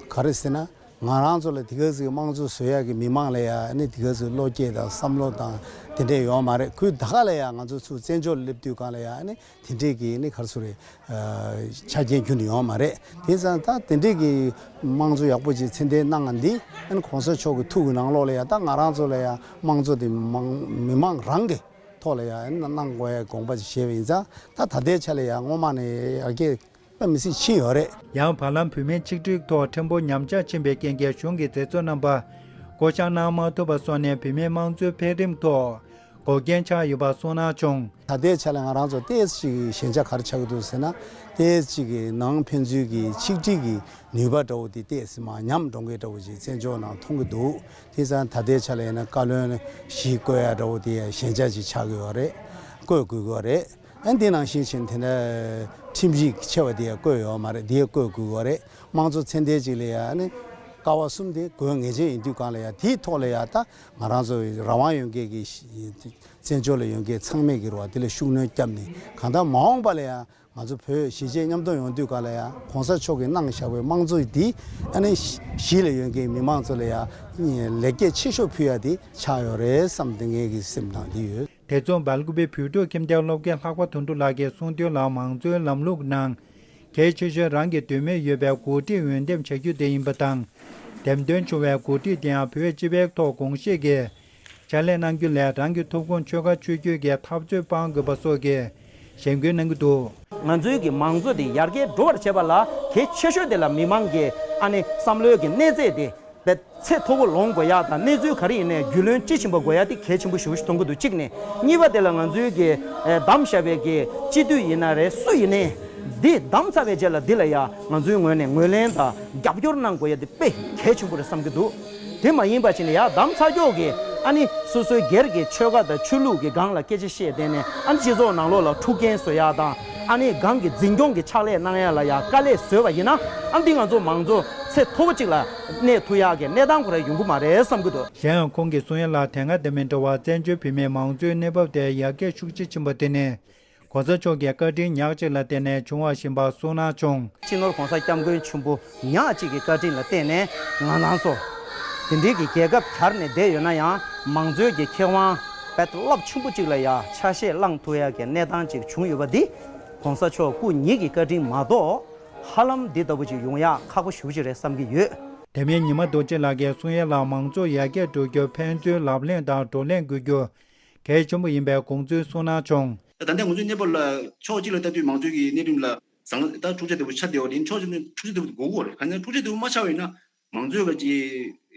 ག་རེ་ཟེར་ན། ང་རང་ཚོ་ལ་དེ་ག་ཚོད་དམངས་གཙོ་བཟོ་ཡག་གི་མི་མང་ལ་ཡ་ཨ་ནི་དེ་ག་ཚོད་བློ་སྐྱེད་དང་བསམ་བློ་དང་དེ་འདྲས་ཡོད་མ་རེད། ཁུལ་ད་ག་ལ་ཡ་ང་ཚོ་ཚུར་བཙན་བྱོལ་སླེབས་དུས་སྒང་ལ་ཡ་ཨ་ནི་དེ་འདྲས་ཀྱི་ཨ་ནི་ག་རེ་ཟེར་རེད། ཆ་རྐྱེན་ཁྱོན་ནས་ཡོད་མ་རེད། དེ་ཙང་ད་དེ་འདྲས་ཀྱི་དམངས་གཙོ་ཡག་པོ་ཅིག་ཚད་ལྡན་གནང་བ་འདི་ཨ་ནི་༸གོང་ས་མཆོག་གི་ཐུགས་ཀྱི་ནང་ལོགས་ལ་ཡ་ད་ང་རང་ཚོ་ལ་ཡ་དམངས་གཙོ་དེ་མང་མི་མང་རང་གི་ཐོག་ལ་ཡ་ཨ་ནི་གནང་དགོས་ཡ་དགོངས་པ་ཅིག་བཞེས་པ་ཡིན་ཙང་ད་ད་ལྟའི་ཆ་ལ་ཡ་སྔོན་མ་ནས་ཡར་རྒྱས་དཔེ་མི་སྲིད་ཕྱིན་ཡོད་རེད། ཡང་བར་ལམ་བོད་མིའི་ཆིག་སྒྲིལ་ཐོག་ཕྲན་བུ་ཉམས་ཆག་ཕྱིན་པའི་རྐྱེན་གྱིས་གཞུང་གི་མཛད་གཙོ་རྣམ་པ་བསྐོ་བཞག་གནང་མ་ཐུབ་པ་སོགས་ནས་བོད་མིའི་དམངས་གཙོའི་འཕེལ་རིམ་ཐོག་འགོག་རྐྱེན་ཆགས་ཡོད་པ་གསུངས་གནང་བྱུང་། ད་ལྟའི་ཆ་ལ་ང་རང་ཚོ་ཏོག་ཙམ་ཞིག་གི་ཞན་ཆ་ག་རེ་ཆགས་ཀྱི་འདུག་ཟེར་ན། ཏོག་ཙམ་ཞིག་གི་ནང་ཕན་ཚུན་གྱི་ཆིག་སྒྲིལ་གྱི་ནུས་པ་འདྲ་བོ་དེ་ཏོག་ཙམ་མར་ཉམས་འགྲོ་མཁན་འདྲ་བོ་ཞིག་བཙན་བྱོལ་ནང་མཐོང་གི་འདུག་དེ་ཙང་ད་ལྟའི་ཆ་ལ་ཡིན་ན་བཀའ་བློན་བཞི་བསྐོ་ཡ་འདྲ་བོ་དེ་ཡང་ཞན་ཆ་ཅིག་ཆགས་ཀྱི་ཡོད་རེད། བསྐོ་དགོས་ཀྱི་ཡོད་རེད། ཨ་འདི་ནང་བཞིན་བྱས་ནས་དེ་འདྲ་ཁྲིམས་ཡིག་ཆེ་བ་དེ་ཡང་བསྐོས་ཡོད་མ་རེད། དེ་ཡང་བསྐོས་དགོས་ཀྱི་ཡོད་རེད། དམངས་གཙོ་ཚད་ལྡན་ཅིག་ལ་ཡང་ཨ་ནི་ཀ་བ་གསུམ་དེ་དགོས་ངེས་ཅན་ཡིན་དུས་སྒང་ལ་ཡང་དེའི་ཐོག་ལ་ཡང་ད་ང་རང་ཚོ་རང་དབང་ཡོད་མཁན་གྱི་བཙན་བྱོལ་ལ་ཡོད་མཁན་ཚང་མས་ཀྱི་རེད་བ། དེ་ལ་ཤུགས་སྣོན་བརྒྱབ་ནས་གང་ལྟར་མ་འོངས་པ་ལ་ཡང་ང་ཚོ་བོད་གཞིས་བྱེས་མཉམ་གཏོང་ཡོང་དུས་སྒང་ལ་ཡང་༸གོང་ས་མཆོག་གིས་གནང་བཞག་པའི་དམངས་གཙོ་འདི་ཨ་ནི་གཞིས་ལ་ཡོད་མཁན་མི་མང་ཚོ་ལ་ཡང་ལེགས་སྐྱེས་ཆེ་ཤོས་ཕུལ་ཡ་དེ་ཆགས་ཡོད་རེད་བསམ་སྟེ་ངའི་གི་སེམས་ནང་འདི་ཡོད། དེ་མཚུངས་སྦེལ་ཀོབ་བོད་ཕྲུག་ཁྱིམ་སྡེའི་སློབ་དགེ་ལྷག་པ་དོན་གྲུབ་ལགས་ཀྱིས་གསུངས་དོན་ལ། མང་གཙོའི་ལམ་ལུགས་ནང་གལ་ཆེ་ཤོས་རང་གི་འདོད་མོས་ཡོད་པའི་འགོ་ཁྲིད་འོས་འདེམས་བྱ་རྒྱུ་དེ་ཡིན་པ་དང་། འདེམས་ཐོན་བྱུང་བའི་འགོ་ཁྲིད་དེ་ཡང་བོད་སྤྱི་པའི་ཐོག་དགོངས་བཞེས་ཀྱིས་ཕྱག་ལས་གནང་རྒྱུ་ལས་རང་གི་ཐོབ་ཁུངས་ཆོལ་ཁ་ཆོས་བརྒྱུད་ཀྱི་འཐབ་རྩོད་སྤང་དགོས་པ་སོགས་ཀྱི་ཞེན་སྐུལ་གནང་གི་འདུག་ང་ཚོའི་གི་མང་གཙོ་དེ་ཡར་རྒྱས་འགྲོ་བར་བྱེད་པ་ལ་གལ་ཆེ་ཤོས་དེ་ལ་མི་མང་གི་ཨ་ནི་བསམ་བློའི་གི་གནས་ཚད་དེ། དེ་ཚད་མཐོ་པོ་ལོངས་དགོས་ཡ་དང་། གནས་ཚུལ་ག་རེ་ཡིན་ནའི་རྒྱུས་ལོན་དཔྱིས་ཕྱིན་པ་དགོས་ཡ་དེ་གལ་ཆེན་པོ་ཞེ་པོ་ཞིག་མཐོང་གི་འདུག་གཅིག་ནས། གཉིས་པ་དེ་ལ་ང་ཚོའི་གི་ཨེ་བདམས་བཞག་པའི་གི་སྤྱི་འཐུས་ཡིན་ན་རེད། སུ་ཡིན་ནའི་འདི་བདམས་ཚར་བའི་རྗེས་ལ་འདི་ལ་ཡ་ང་ཚོའི་ངོས་ནས་ངོས་ལེན་དང་རྒྱབ་སྐྱོར་གནང་དགོས་ཡ་དེ་དཔེ་གལ་ཆེན་པོ་རེད་བསམ་གྱི་འདུག་དེ་མ་ཡིན་པ་བྱས་ནས་ཡ་བདམས་ཚར་ཀྱོག་གི་ཨ་ནི་སོ་སོའི་སྒེར་གྱི་ཆོལ་ཁ་དང་ཆོས་ལུགས་ཀྱི་སྒང་ལ་སྐད་ཆ་བཤད་བསྡད་ནས། ཨ་ནི་སྤྱི་ཚོགས་ནང་ལོགས་ལ་འཁྲུག་རྐྱེན་བཟོ་ཡ་དང་། ཨ་ནི་སྒང་གི་འཛིན་སྐྱོང་གི་ཕྱག་ལས་གནང་ཡ་ལ་ཡ་དཀའ་ལས་བཟོས་པ་ཡིན་ན། ཨ་འདི་ང་ཚོ་མང་གཙོ་ཚད་མཐོ་པོ་ཅིག་ལ་གནས་ཐུབ་ཡག་གི་གནས་སྟངས་ཁོ་རང་ཡོང་གི་མ་རེད་བསམ་གྱི་འདུག་གཞན་ཡང་ཁོང་གིས་གསུང་ཡ་ལ། དེ་སྔ་དེ་མིན་འདྲ་བར་བཙན་བྱོལ་བོད་མིའི་མང་གཙོའི་གནས་བབ་དེ་ཡར་རྒྱས་ཤུགས་ཆེ་ཕྱིན་པ་དེ་ནི། ༸གོང་ས་མཆོག་གི་བཀའ་དྲིན་ཉག་གཅིག་ལ་བརྟེན་ནས་བྱུང་བ་བཞིན་པ་གསུངས་གནང་བྱུང་། སྤྱི་ནོར་༸གོང་ས་༸སྐྱབས་མགོན་ཆེན་པོ་ཉག་གཅིག་གི་བཀའ་དྲིན་ལ་བརྟེན་ནས་ང་རང་ཚོ་དེ་འདྲའི་གི་རྒྱལ་ཁབ་གྱར་ནས་བསྡད་ཡོད་ན་ཡང་། མང་གཙོའི་གི་ཁེ་དབང་དཔེ་རླབས་ཆེན་པོ་གཅིག་ལ་ཡ་ཆ་ཤས་བླངས་ཐུབ་ཡ་གི་གནས་སྟངས་གཅིག་བྱུང་ཡོད་པ་འདི་༸གོང་ས་མཆོག་སྐུ་ཉིད་ཀྱི་བཀའ་དྲིན་མ་གཏོགས་ཧ་ལམ་འདི་ལྟ་བུ་ཅིག་ཡོང་ཡ་ཁག་པོ་ཞེ་པོ་ཅིག་རེད་བསམ་གྱི་ཡོད། དེ་མིན་ཉི་མ་རྡོ་རྗེ་ལགས་ཀྱིས་གསུང་ཡ་ལ་མང་གཙོ་ཡར་རྒྱས་འགྲོ་རྒྱུར་ཕན་ཚུན་ལབ་གླེང་དང་བགྲོ་གླེང་དགོས་རྒྱུ་གལ་ཆེན་པོ་ཡིན་པའི་དགོངས་ཚུལ་གསུངས་གནང་བྱུང་། ད་ལྟ་ང་ཚོའི་གནས་བབ་ལ་ཕྱོགས་གཅིག་ལ་ལྟ་དུས་མང་གཙོའི་གི་གནས་རིམ་ལ་བཟང་ད་འཁྲུག་ཆ་དེ་བོ་ཆགས་བསྡད་པ་དེ་ཕྱོགས་གཅིག་ནས་འཁྲུག་ཆ་དེ་བོ་དགོས་ཀྱི་རེད། གང་ཡིན་ན་འཁྲུག་ཆ་དེ་བོ་མ་ཆགས་པ་ཡིན་ན་མང་གཙོའི་ག་ཅིག་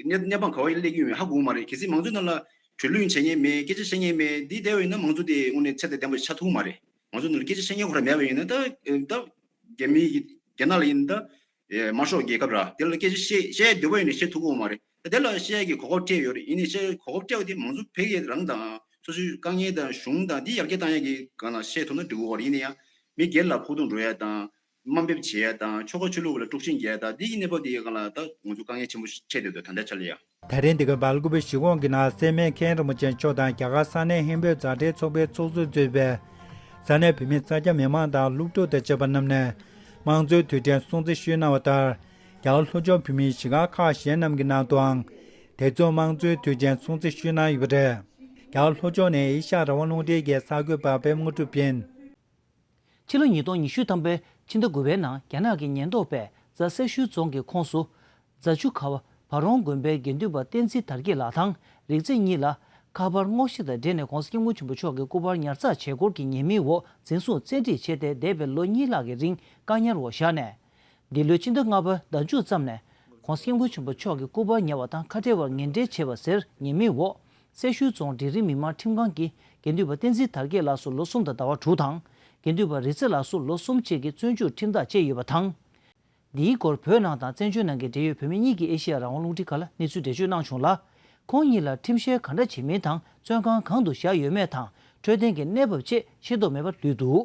གནས་གནས་སྟངས་ག་བ་ཡིན་སླེབས་ཀྱི་ཡོད་མེད་ཧ་གོ་གི་མ་རེད། གལ་སྲིད་མང་གཙོའི་ནང་ལ་གྲོས་བསྟུན་བྱེད་མཁན་མེད། སྐད་ཆ་བཤད་མཁན་མེད། འདི་བསྡད་པ་ཡིན་ན་མང་གཙོ་དེ་དངོས་གནས་ཚད་དང་ལྡན་པ་ཆགས་ཐུབ་ཀྱི་མ་རེད། མང་གཙོ་ནང་ལ་སྐད་ཆ་བཤད་མཁན་ཁོ་རང་མེད་པ་ཡིན་ན་ད་ད་རྒྱ་མི་གི་རྒྱ་ནག་ལ་ཡིན་ན་ད་དམར་ཤོག་རྒྱལ་ཁབ་ར་དེ་ལ་སྐད་ཆ་བཤད་བཤད་འདོད་པ་ཡིན་ན་བཤད་ཐུབ་ཀྱི་ཡོད་མ་རེད། ད་དེ་ལ་བཤད་ཡ་གི་གོ་སྐབས་སྤྲད་ཡོད་རེད། ཡིན་ནའི་བཤད་གོ་སྐབས་སྤྲད་པ་དེ་མང་གཙོ་ཕལ་སྐད་རང་དང་སོ་སོའི་དཀའ་ངལ་དང་གཞུང་དང་འདི་ཡར་རྒྱས་བཏང་ཡ་གི་སྒང་ལ་བཤད་ཐུབ་ན་འགྲིག་གི་ཡོད་རེད། ཡིན་ན་ཡང་མི་སྒེར་ལ་ཕོག་ཐུག་འགྲོ་ཡ་དང་། དམའ་འབེབས་བྱེད་ཡ་དང་ཆོལ་ཁ་ཆོས་ལུགས་ལ་དཀྲུག་ཤིང་རྒྱག་ཡ་དང་འདི་གི་གནས་བབ་དེ་ཡི་སྒང་ལ་ད་ང་ཚོ་དཀའ་ངལ་ཆེན་པོ་འཕྲད་བསྡད་འདུག་ད་ལྟའི་ཆ་ལ་ཡ། ད་རིང་འདི་ག་སྦེལ་ཀོབ་གཞིས་ཁོངས་ཀྱི་ནང་སེར་སྨད་མཁན་རིན་པོ་ཆེ་མཆོག་དང་རྒྱ་གར་ས་གནས་ཧིན་བོད་མཛའ་འབྲེལ་ཚོགས་པའི་ཚོགས་གཙོས་གཙོས་པའི་ས་གནས་བོད་མི་ས་སྐྱ་མི་མང་དང་སློབ་ཕྲུག་དང་བཅས་པ་རྣམས་ནས་དམངས་གཙོའི་དུས་དྲན་སྲུང་བརྩི་ཞུས་གནང་བ་ལྟར། རྒྱ་གར་ལྷོ་ཕྱོགས་བོད་མིའི་གཞིས་སྒར་ཁག་གཞན་རྣམས་ཀྱི་ནང་དུའང་དེ་མཚུངས་དམངས་གཙོའི་དུས་ཆེན་སྲུང་བརྩི་ཞུས་གནང་ཡོད་པ་རེད། རྒྱ་གར་ལྷོ་ཕྱོགས་ནས་ཨེ་ཤ་ཡ་རང་དབང་རླུང་འཕྲིན་གྱི་གསར་འགོད་པ་པད་མ་དངོས་གྲུབ་ཡིན། ཕྱི་ལོ་ཉིས་སྟོང་ཉི་ཤུ་ཐམ་པའི་ཕྱི་ཟླ་དགུ་པའི་ནང་རྒྱ་ནག་གི་ཉེན་རྟོག་པས་རྫ་སེར་ཤུལ་རྫོང་གི་ཁོངས་སུ་རྫ་ཆུ་ཁ་བ་བ་རོང་དགོན་པའི་དགེ་འདུན་པ་བསྟན་འཛིན་དར་རྒྱས་ལགས་དང་རིག་འཛིན་གཉིས་ལ་ཁ་པར་སྔོག་བཤེར་དང་འབྲེལ་ནས་༸གོང་ས་༸སྐྱབས་མགོན་ཆེན་པོ་མཆོག་གི་སྐུ་པར་ཉར་ཚགས་བྱེད་སྒོ་གི་ཉེས་མིང་འོག་འཛིན་བཟུང་བཙན་ཁྲིད་བྱས་ཏེ་འདས་པའི་ལོ་གཉིས་ལྷག་གི་རིང་བཀག་ཉར་འོག་བཞག་ནས། འདི་ལོའི་ཕྱི་ཟླ་ལྔ་པའི་ཟླ་མཇུག་ཙམ་ནས་༸གོང་ས་༸སྐྱབས་མགོན་ཆེན་པོ་མཆོག་གི་སྐུ་པར་ཉར་བ་དང་ཁ་བྲལ་བར་ངན་འབྲེལ་བྱས་པ་ཟེར་ཉེས་མིང་འོག་སེར་ཤུལ་རྫོང་འབྲིང་རིམ་མི་དམངས་ཁྲིམས་ཁང་གིས་དགེ་འདུན་པ་བསྟན་འཛིན་དར་རྒྱས་ལགས་སུ་ལོ་གསུམ་དང་ཟླ་བ་དྲུག་དང་། དགེ་འདུན་པ་རིག་རྩེ་ལགས་སུ་ལོ་གསུམ་བཅས་ཀྱི་བཙོན་འཇུག་ཁྲིམས་ཐག་བཅད་ཡོད་པ་དང་། འདིའི་སྐོར་བོད་ནང་དང་བཙན་བྱོལ་ནང་གི་འབྲེལ་ཡོད་བོད་མི་གཉིས་ཀྱིས་ཨེ་ཤེ་ཡ་རང་དབང་རླུང་འཕྲིན་ཁང་ལ་གནས་ཚུལ་འགྲེལ་བརྗོད་གནང་བྱུང་ལ། ཁོང་གཉིས་ལ་ཁྲིམས་བཤེར་གང་འདྲ་བྱེད་མིན་དང་བཙོན་ཁང་གང་དུ་བཞག་ཡོད་མེད་དང་འཕྲོད་བསྟེན་གྱི་གནས་བབ་བཅས་ཤེས་རྟོགས་མེད་པར་ལུས་འདུག་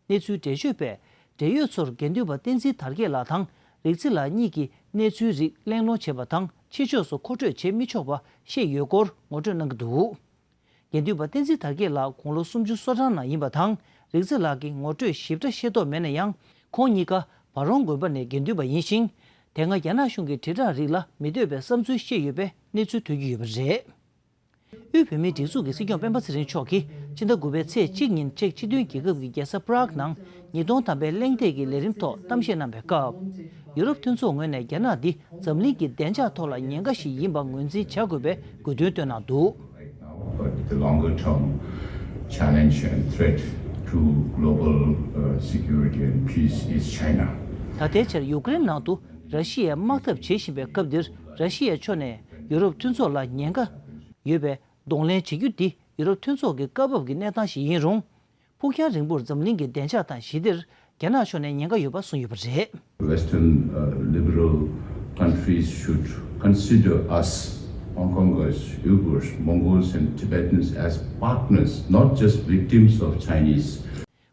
གནས་ཚུལ་འགྲེལ་བརྗོད་པས། འབྲེལ་ཡོད་ཚོར་དགེ་འདུན་པ་བསྟན་འཛིན་དར་རྒྱས་ལགས་དང་། རིག་རྩེ་ལགས་གཉིས་ཀྱིས་གནས་ཚུལ་རིགས་གླེང་སློང་བྱས་པ་དང་ཕྱི་ཕྱོགས་སུ་མཁོ་སྤྲོད་བྱེད་མི་ཆོག་པ་ཤེས་ཡོད་སྐོར་ངོ་སྤྲོད་གནང་གི་འདུག་དགེ་འདུན་པ་བསྟན་འཛིན་དར་རྒྱས་ལགས་དགུང་ལོ་སུམ་ཅུ་སོ་གྲངས་ནང་ཡིན་པ་དང་། རིག་རྩེ་ལགས་ཀྱིས་ངོ་སྤྲོད་ཞིབ་ཕྲ་ཤེས་རྟོགས་མེད་ན་ཡང་། ཁོང་གཉིས་ཀ་བ་རོང་དགོན་པ་ནས་དགེ་འདུན་པ་ཡིན་ཞིང་། དེ་སྔ་རྒྱ་ནག་གཞུང་གི་དྲིལ་བསྒྲགས་རིགས་ལ་མི་འདོད་པའི་བསམ་ཚུལ་བཤད་ཡོད་པའི་གནས་ཚུལ་ཐོན་གྱི་ཡོད་པ་རེད། དབུས་བོད་མིའི་སྒྲིག་འཛུགས་ཀྱི་སྲིད་སྐྱོང་སྤེན་པ་ཚེ་རིང་མཆོག་གིས་ཕྱི་ཟླ་དགུ་པའི་ཚེས་གཅིག་ཉིན་ཅེཀ་སྤྱི་མཐུན་རྒྱལ་ཁབ་ཀྱི་རྒྱལ་ས་པ་རག་ནང་ཉིས་སྟོང་ཐམ་པའི་གླེང་སྟེགས་ཀྱི་ལས་རིམ་ཐོག་གཏམ་བཤད་གནང་བའི་སྐབས། ཡུ་རོབ་མཐུན་ཚོགས་ངོས་ནས་རྒྱ་ནག་འདི་འཛམ་གླིང་གི་བདེ་འཇགས་ཐོག་ལ་ཉེན་ཁ་ཞིག་ཡིན་པ་ངོས་འཛིན་བྱ་དགོས་པའི་དགོས་འདུན་བཏོན་གནང་འདུག But the longer term challenge and threat to global uh, security and peace is China. ད་ལྟའི་ཆར་ཡུ་ཀེ་རེན་ནང་དུ་ར་ཤི་ཡས་དམག་འཐབ་བྱེད་བཞིན་པའི་སྐབས་འདིར་ར་ཤི་ཡའི་ཕྱོགས་ནས་ཡུ་རོབ་མཐུན་ཚོགས་ལ་ཉེན་ཁ་ཡོད་པའི་གདོང་ལེན་བྱེད་རྒྱུ་འདི་ཡུ་རོབ་མཐུན་ཚོགས་ཀྱི་སྐབས་བབ་ཀྱི་གནས་སྟངས་ཤིག་ཡིན་རུང་། ཕུགས་རྒྱང་རིང་པོར་འཛམ་གླིང་གི་བདེ་འཇགས་དང་ཞི་བདེར་རྒྱ་ནག་ཕྱོགས་ནས་ཉེན་ཁ་ཡོད་པ་གསུངས་ཡོད་པ་རེད། Western uh, liberal countries should consider us, Hong Kongers, Uyghurs, Mongols, and Tibetans, as partners, not just victims of Chinese.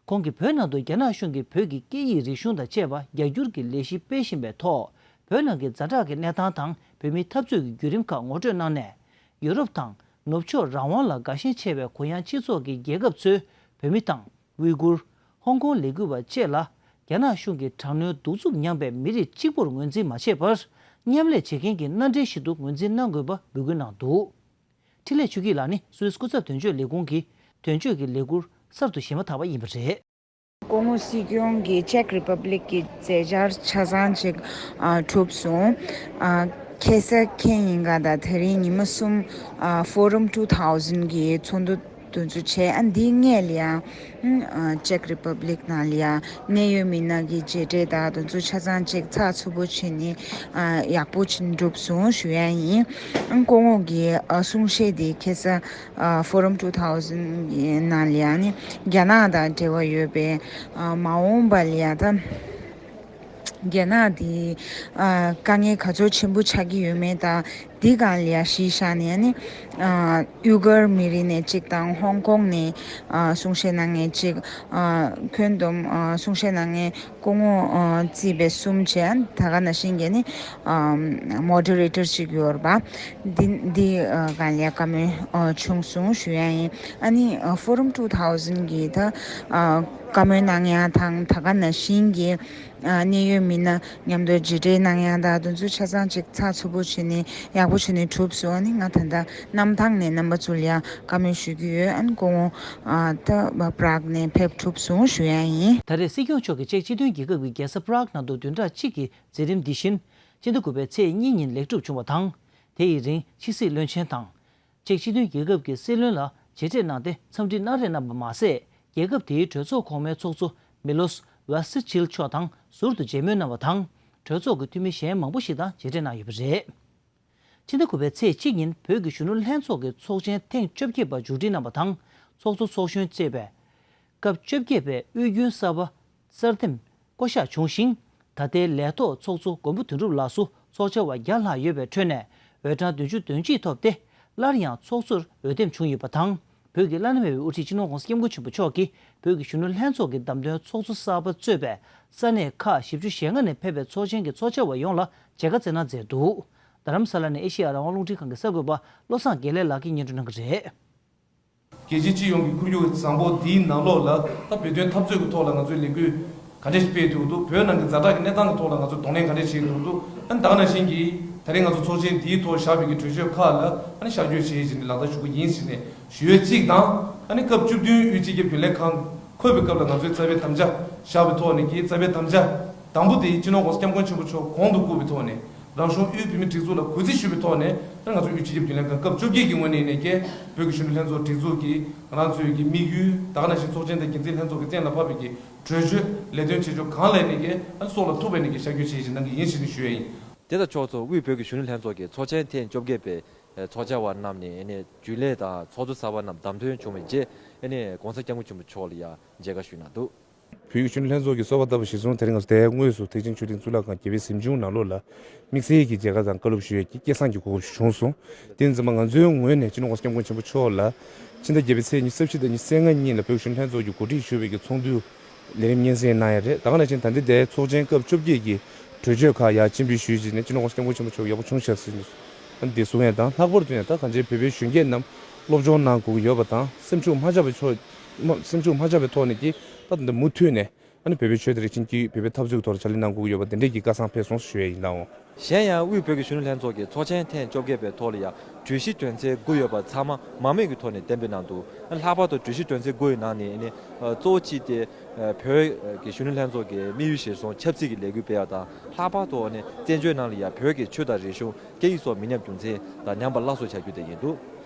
ཁོང་གིས་བོད་ནང་དུ་རྒྱ་ནག་གཞུང་གིས་བོད་ཀྱི་སྐད་ཡིག་རིག་གཞུང་དང་བཅས་པ་རྒྱ་སྒྱུར་གྱི་ལས་གཞི་སྤེལ་བཞིན་པའི་ཐོག་བོད་ནང་གི་ཛ་དྲག་གི་གནས་སྟངས་དང་བོད་མིའི་འཐབ་རྩོད་ཀྱི་བརྒྱུད་རིམ་ཁག་ངོ་སྤྲོད་གནང་ནས། ཡུ་རོབ་དང་ནུབ་ཕྱོགས་རང་དབང་ལ་དགའ་ཞེན་ཆེ་བའི་གུ་ཡངས་སྤྱི་ཚོགས་ཀྱི་རྒྱལ་ཁབ་ཚོས་བོད་མི་དང་། ཝི་གུར། ཧོང་ཀོང་ལས་འགུལ་བ་བཅས་ལ་རྒྱ་ནག་གཞུང་གིས་དྲག་གནོན་གདུག་རྩུབ་མྱངས་པའི་མི་རིགས་གཅིག་པུར་ངོས་འཛིན་མ་བྱས་པར། མཉམ་ལས་བྱེད་མཁན་གྱི་མནའ་འབྲེལ་ཞིག་ཏུ་ངོས་འཛིན་གནང་དགོས་པ་འབོད་སྐུལ་གནང་འདུག་འཕྲིན་ལས་ཆོས་སྐྱིད་ལགས་ནི་སུད་སི་སྐུ་ཚབ་དོན་གཅོད་ལས་ཁུངས་ཀྱི་དོན་གཅོད་ཀྱི་ལས་ཁུར་གསར་དུ་བཞེས་མ་ཐག་པ་ཡིན་པ་རེད། སྐུ་ངོ་སྲིད་སྐྱོང་གིས་ཅེཀ་རི་པབ་ལིག་གི་མཛད་འཆར་ཆ་ཚང་ཅིག་ཨ་གྲུབ་སོང་། ཨ་ཁ་སང་ཁེ་ཉིན་ག་དང་དེ་རིང་ཉི་མ་གསུམ་ཨ་Forum two thousand གི་ཚོགས་འདུ་དེ་ཚོ་བྱས། ཨ་འདིའི་སྔོན་ལ་ཡང་ཨ་ཅེཀ་རི་པབ་ལིག་ནང་ལ་ཡང་གནད་ཡོད་མི་སྣ་གི་མཇལ་འཕྲད་དང་དེ་ཚོ་ཆ་ཚང་ཅིག་ཚགས་ཚུད་པོ་བྱས་ནས་ཨ་ཡག་པོ་ཅིག་གྲུབ་སོང་ཞུ་ཡ་ཡིན། ཨ་སྐུ་ངོ་གི་ཨ་གསུང་བཤད་དེ་ཁ་སང་ཨ་Forum two thousand གི་ནང་ལ་ཡང་ནི་རྒྱ་ནག་དང་འབྲེལ་བ་ཡོད་པའི་ཨ་མ་འོངས་པ་ལ་ཡང་ད་རྒྱ་ནག་དེ་ཨ་དཀའ་ངལ་ག་ཚོད་ཆེན་པོ་ཆགས་ཀྱི་ཡོད་མེད་དང་། འདི་གང་ལ་ཡ་གཞི་བཞག་ནས་ནི། ཨ། ཡུ་གུར་མི་རིགས་ནས་གཅིག་དང་ཧོང་ཀོང་ནས། ཨ། གསུང་བཤད་གནང་མཁན་གཅིག་ཨ། ཁྱོན་བསྡོམས། ཨ། གསུང་བཤད་གནང་མཁན་སྐུ་ངོ་ཨ། རྩིས་པའི་གསུམ་བྱས། ད་ག་ནང་བཞིན་གྱི་ནི། ཨ། མོ་ཌི་རེ་ཊར་གཅིག་ཡོད་རེད་པ། འདི་འདི་ཨ། གང་ལ་ཡ་བཀའ་མོལ་ཨ། བྱུང་སོང་ཞུ་ཡ་ཡིན། ཨ་ནི། ཨ། ཕོ་རམ་ཊུ་ཐའུ་ཟན་གྱི་ད། ཨ། བཀའ་མོལ་གནང་ཡ་དང་ད་ག་ནང་བཞིན་གྱི། ཨ། གནད་ཡོད་མི་སྣ་མཉམ་དུ་མཇལ་འཕྲད་གནང་ཡ་དང་དེ་ཚོ་ཆ་ཚང་ཅིག་ཚགས་ཚུད་པོ་བྱས་ནས་ཡག་པོ་བྱས་ནས་གྲུབ་སོང་། ཨ་ནི་ང་ད་ལྟ་གནམ་ཐང་ནས་རྣམ་པ་ཚོ་ལ་ཡ་བཀའ་མོལ་ཞུ་གི་ཡོད། ཨ་ནི་སྐུ་ངོ་ཨ། ད་པ་རག་ནས་ཕེབས་གྲུབ་སོང་ཞུ་ཡ་ཡིན། ད་རེས་སྲིད་སྐྱོང་མཆོག་གིས་ཅེཀ་སྤྱི་མཐུན་རྒྱལ་ཁབ་ཀྱི་རྒྱལ་ས་པ་རག་ནང་དུ་བདུན་ཕྲག་གཅིག་གི་མཛད་རིམ་འདི་བཞིན་སྤྱི་ཟླ་དགུ་པའི་ཚེས་གཉིས་ཉིན་ལེགས་གྲུབ་བྱུང་བ་དང་། དེ་ཡི་རིང་ཕྱི་སྲིད་བློན་ཆེན་དང་། ཅེཀ་སྤྱི་མཐུན་རྒྱལ་ཁབ་ཀྱི་སྲིད་བློན་ལ་མཇལ་འཕྲད་གནང་སྟེ་འཚམས་འདྲི་སྣ་རེ་གནང་བ་མ་ཟད། རྒྱལ་ཁབ་དེའི་གྲོས་ཚོགས་གོང་མའི་ཚོགས་གཙོ་མི་ལོས་ཝ་སི་ཅིལ་མཆོག་དང་ཟུར་དུ་མཇལ་མོལ་གནང་བ་དང་། གྲོས་ཚོགས་ཀྱི་འཐུས་མི་གཞན་མང་པོ་ཞིག་དང་མཇལ་འཕྲད་གནང་ཡོད་པ་རེད། ཕྱི་ཟླ་དགུ་པའི་ཚེས་གཅིག་ཉིན་བོད་ཀྱི་གཞོན་ནུ་ལྷན་ཚོགས་ཀྱི་ཚོགས་ཆེན་ཐེངས་བཅོ་བརྒྱད་པ་མཇུག་སྒྲིལ་གནང་བ་དང་། ཚོགས་གཙོ་ཚོགས་གཞོན་བཅས་པས། སྐབས་བཅོ་བརྒྱད་པའི་དབུས་རྒྱུན་གསར་པ་གསར་འདེམས་བསྐོ་གཞག་བྱུང་ཞིང་། ད་ལྟའི་ལས་ཐོག་ཚོགས་གཙོ་མགོན་པོ་དོན་གྲུབ་ལགས་སུ་ཚོགས་བཅར་བ་བརྒྱ་ལྷག་ཡོད་པའི་ཁྲོད་ནས་འོས་གྲངས་བདུན་ཅུ་དོན་གཅིག་ཐོབ་སྟེ། སླར་ཡང་ཚོགས་གཙོར་འོས་འདེམས་བྱུང་ཡོད་པ་དང་། བོད་ཀྱི་བླ་ན་མེད་པའི་དབུ་ཁྲིད་སྤྱི་ནོར་༸གོང་ས་༸སྐྱབས་མགོན་ཆེན་པོ་མཆོག་གིས་བོད་ཀྱི་གཞོན་ནུ་ལྷན་ཚོགས་ཀྱི་བདམས་ཐོན་ཚོགས་གཙོ་གསར་པ་གཙོས་པའི་ས་གནས་ཁག་བཞི་བཅུ་ཞེ་ལྔ་ནས་ཕེབས་པའི་ཚོགས་ཆེན་གྱི་ཚོགས་བཅར་བ་ཡོངས་ལ་མཇལ་ཁ་བསྩལ་གནང་མཛད་འདུག་རྡ་རམ་ས་ལ་ནས་ཨེ་ཤེ་ཡ་རང་དབང་རླུང་འཕྲིན་ཁང་གི་གསར་འགོད་པ་བློ་བཟང་དགེ་ལེགས་ལགས་ཀྱིས་སྙན་སྒྲོན་གནང་གི་རེད། རྒྱལ་སྤྱིའི་སྤྱི་ཡོངས་ཀྱི་ཁོར་ཡུག་བཟང་པོ་འདིའི་ནང་ལོགས་ལ་ད་བོད་དོན་འཐབ་རྩོད་ཀྱི་ཐོག་ལ་ང་ཚོས་ལས་འགུལ་ག་འདྲ་ཞིག་སྤེལ་ཐུབ་འདུག་བོད་ནང་གི་ཛ་དྲག་གི་གནས་སྟངས་ཀྱི་ཐོག་ལ་ང་ཚོས་གདོང་ལེན་ག་འདྲ་བྱེད་ཐུབ་འདུག་ཨ་ནི་ད་ག་ནང་བཞིན་གྱིས་ད་རེས་ང་ཚོ་ཚོགས་ཆེན་འདིའི་ཐོག་བཞག་པའི་གི་གྲོས་ཆོད་ཁག་ལ་ཨ་ནི་ཤར་བསྐྱོད་བྱེད་བཞིན་ནས་ལག་བསྟར་ཞུ་གི་ཡིན་ཟེར་ནས་ཞུ་ཡས་གཅིག་དང་། ཨ་ནི་སྐབས་བཅུ་བདུན་དབུས་སྤྱི་ཁྱབ་རྒྱུན་ལས་ཁང་འཁོད་པའི་སྐབས་ལ་ང་ཚོས་རྩ་བའི་དམ་བཅའ་བཞག་པའི་ཐོག་ནས་ཀྱི་རྩ་བའི་དམ་བཅའ་དང་པོ་དེ་སྤྱི་ནོར་༸གོང་ས་༸སྐྱབས་མགོན་ཆེན་པོ་མཆོག་གོང་དུ་བཀུར་བའི་ཐོག་ནས་རང་གཞུང་དབུས་བོད་མིའི་སྒྲིག་འཛུགས་ལ་གུས་བརྩི་ཞུ་བའི་ཐོག་ནས་ཨ་ནི་ང་ཚོ་དབུས་སྤྱི་ཁྱབ་རྒྱུན་ལས་ཁང་སྐབས་བཅོ་བརྒྱད་ཀྱི་ངོས་ནས་ནས་ཀྱི་བོད་ཀྱི་གཞོན་ནུ་ལྷན་ཚོགས་སྒྲིག་འཛུགས་ཀྱི་ང་རང་ཚོའི་གི་དམིགས་ཡུལ་ད་ག་ནང་བཞིན་ཚོགས་ཆེན་དང་འགན་འཛིན་ལྷན་ཚོགས་ཀྱི་གཏན་ལ་ཕབ་པའི་གི་གྲོས་ཆོད་ལས་དོན་བྱེད་ཕྱོགས་གང་ལ་ནས་ཀྱི་ཨ་ནི་སྲོག་ལ་ཐུག་པའི་ནས་ཀྱི་ཤར་བསྐྱོད་བྱེད་བཞིན་གནང་གི་ཡིན་ཞེས་ནས་ཞུ་ཡ་ཡིན། དེ་དང་ཕྱོགས་མཚུངས་དབུས་བོད་ཀྱི་གཞོན་ནུ་ལྷན་ཚོགས་ཀྱི་ཚོགས་ཆེན་ཐེངས་བཅོ་བརྒྱད་པའི་ཚོགས་བཅར་བ་རྣམས་ནས་ཨ་ནི་རྒྱུན་ལས་དང་ཚོགས་གཙོ་གསར་པ་རྣམས་བདམས་ཐོན་བྱུང་བའི་རྗེས་ཨ་ནི་༸གོང་ས་༸སྐྱབས་མགོན་ཆེན་པོ་མཆོག་ལ་ཡང་མཇལ་ཁ་ཞུས་གནང་འདུག་བོད་ཀྱི་གཞོན་ནུ་ལྷན་ཚོགས་ཀྱི་གསོལ་བ་བཏབ་པ་གཞིར་བཟུང་དེ་རིང་ང་ཚོ་དེ་དངོས་སུ་ཐེག་ཆེན་མཆོད་རྟེན་གཙུག་ལག་ཁང་རྒྱལ་བའི་གཟིམ་ཆུང་ནང་ལོགས་ལ་དམིགས་བསལ་གྱི་མཇལ་ཁ་དང་བཀའ་སློབ་ཞུ་ཡས་ཀྱི་སྐལ་བཟང་གྱི་གོ་སྐབས་ཤིག་བྱུང་སོང་། དེ་ཡིན་ཙང་མ་ང་ཚོའི་ངོས་ནས་སྤྱི་ནོར་༸གོང་ས་༸སྐྱབས་མགོན་ཆེན་པོ་མཆོག་ལ་ཕྱི་ཟླ་བརྒྱད་པའི་ཚེས་ཉི་ཤུ་རྩ་བཞི་དང་ཉི་ཤུ་རྩ་ལྔ་གཉིས་ལ་བོད་ཀྱི་གཞོན་ནུ་ལྷན་ཚོགས་ཀྱིས་གོ་སྒྲིག་ཞུས་པའི་གི་ཚོགས་འདུ་ལས་རིམ་སྙན་སེང་གནང་ཡ་རེད། ད་ག་ནང་བཞིན་ད་ལྟའི་དེ་ཚོགས་ཆེན་སྐབས་བཅོ་བརྒྱད་ཀྱི་གྲོས་ཆོད་ཁག་ཡར་སྤྱན་འབུལ་ཞུས་རྗེས་ནས་སྤྱི་ནོར་༸གོང་ས་༸སྐྱབས་མགོན་ཆེན་པོ་མཆོག་ཡག་པོ་བྱུང་ཤག་ཟེར་ནས་འདི་གསུང་ཡ་དང་། ལྷག་པར་དུ་ཡང་ད་གང་ཅིའི་བོད་པའི་གཞོན་སྐྱེས་རྣམས་སློབ་སྦྱོང་གནང་དགོས་ཀྱི་ཡོད་པ་དང་། སེམས་ཤུགས་མ་ཆག་པའི་ཕྱོགས་སེམས་ཤུགས་མ་ཆག་པའི་ཐོག་ནས་ཀྱི་ད་ད་མུ་མཐུད་ནས་ཨ་ནི་བོད་པའི་ཆོས་དང་རིག་གཞུང་གི་བོད་པའི་འཐབ་རྩོད་ཀྱི་ཐོག་ལ་ཕྱག་ལས་གནང་དགོས་ཀྱི་ཡོད་པ་དེ་འདྲའི་གི་བཀའ་གསང་ཕེབས་སོང་ཞུ་ཡ་ཡིན་ལགས་འོང་། གཞན་ཡང་དབུས་བོད་ཀྱི་གཞོན་ནུ་ལྷན་ཚོགས་ཀྱི་ཚོགས་ཆེན་ཐེངས་བཅོ་བརྒྱད་པའི་ཐོག་ལ་ཡང་གྲོས་གཞི་དོན་ཚན་དགུ་ཡོད་པ་ཚང་མ་མང་མོས་ཀྱི་ཐོག་ནས་གཏན་འབེབས་གནང་འདུག་ལྷག་པར་དུ་གྲོས་གཞི་དོན་ཚན་དགུ་ཡི་ནང་ནས་ནི་གཙོ་བོ་གཅིག་དེ་བོད་ཀྱི་གཞོན་ནུ་ལྷན་ཚོགས་ཀྱི་དམིགས་ཡུལ་གཞིར་བཟུང་ཆབ་སྲིད་ཀྱི་ལས་འགུལ་སྤེལ་བ་དང་། ལྷག་པར་དུ་ནི་བཙན་བྱོལ་ནང་ལ་ཡང་བོད་ཀྱི་ཆོས་དང་རིག་གཞུང་སྐད་ཡིག་སོགས་མི་ཉམས་རྒྱུ་མཚན་དང་ཉམས་པ་སླར་གསོ་བྱ་རྒྱུ་དེ་ཡིན་འདུག་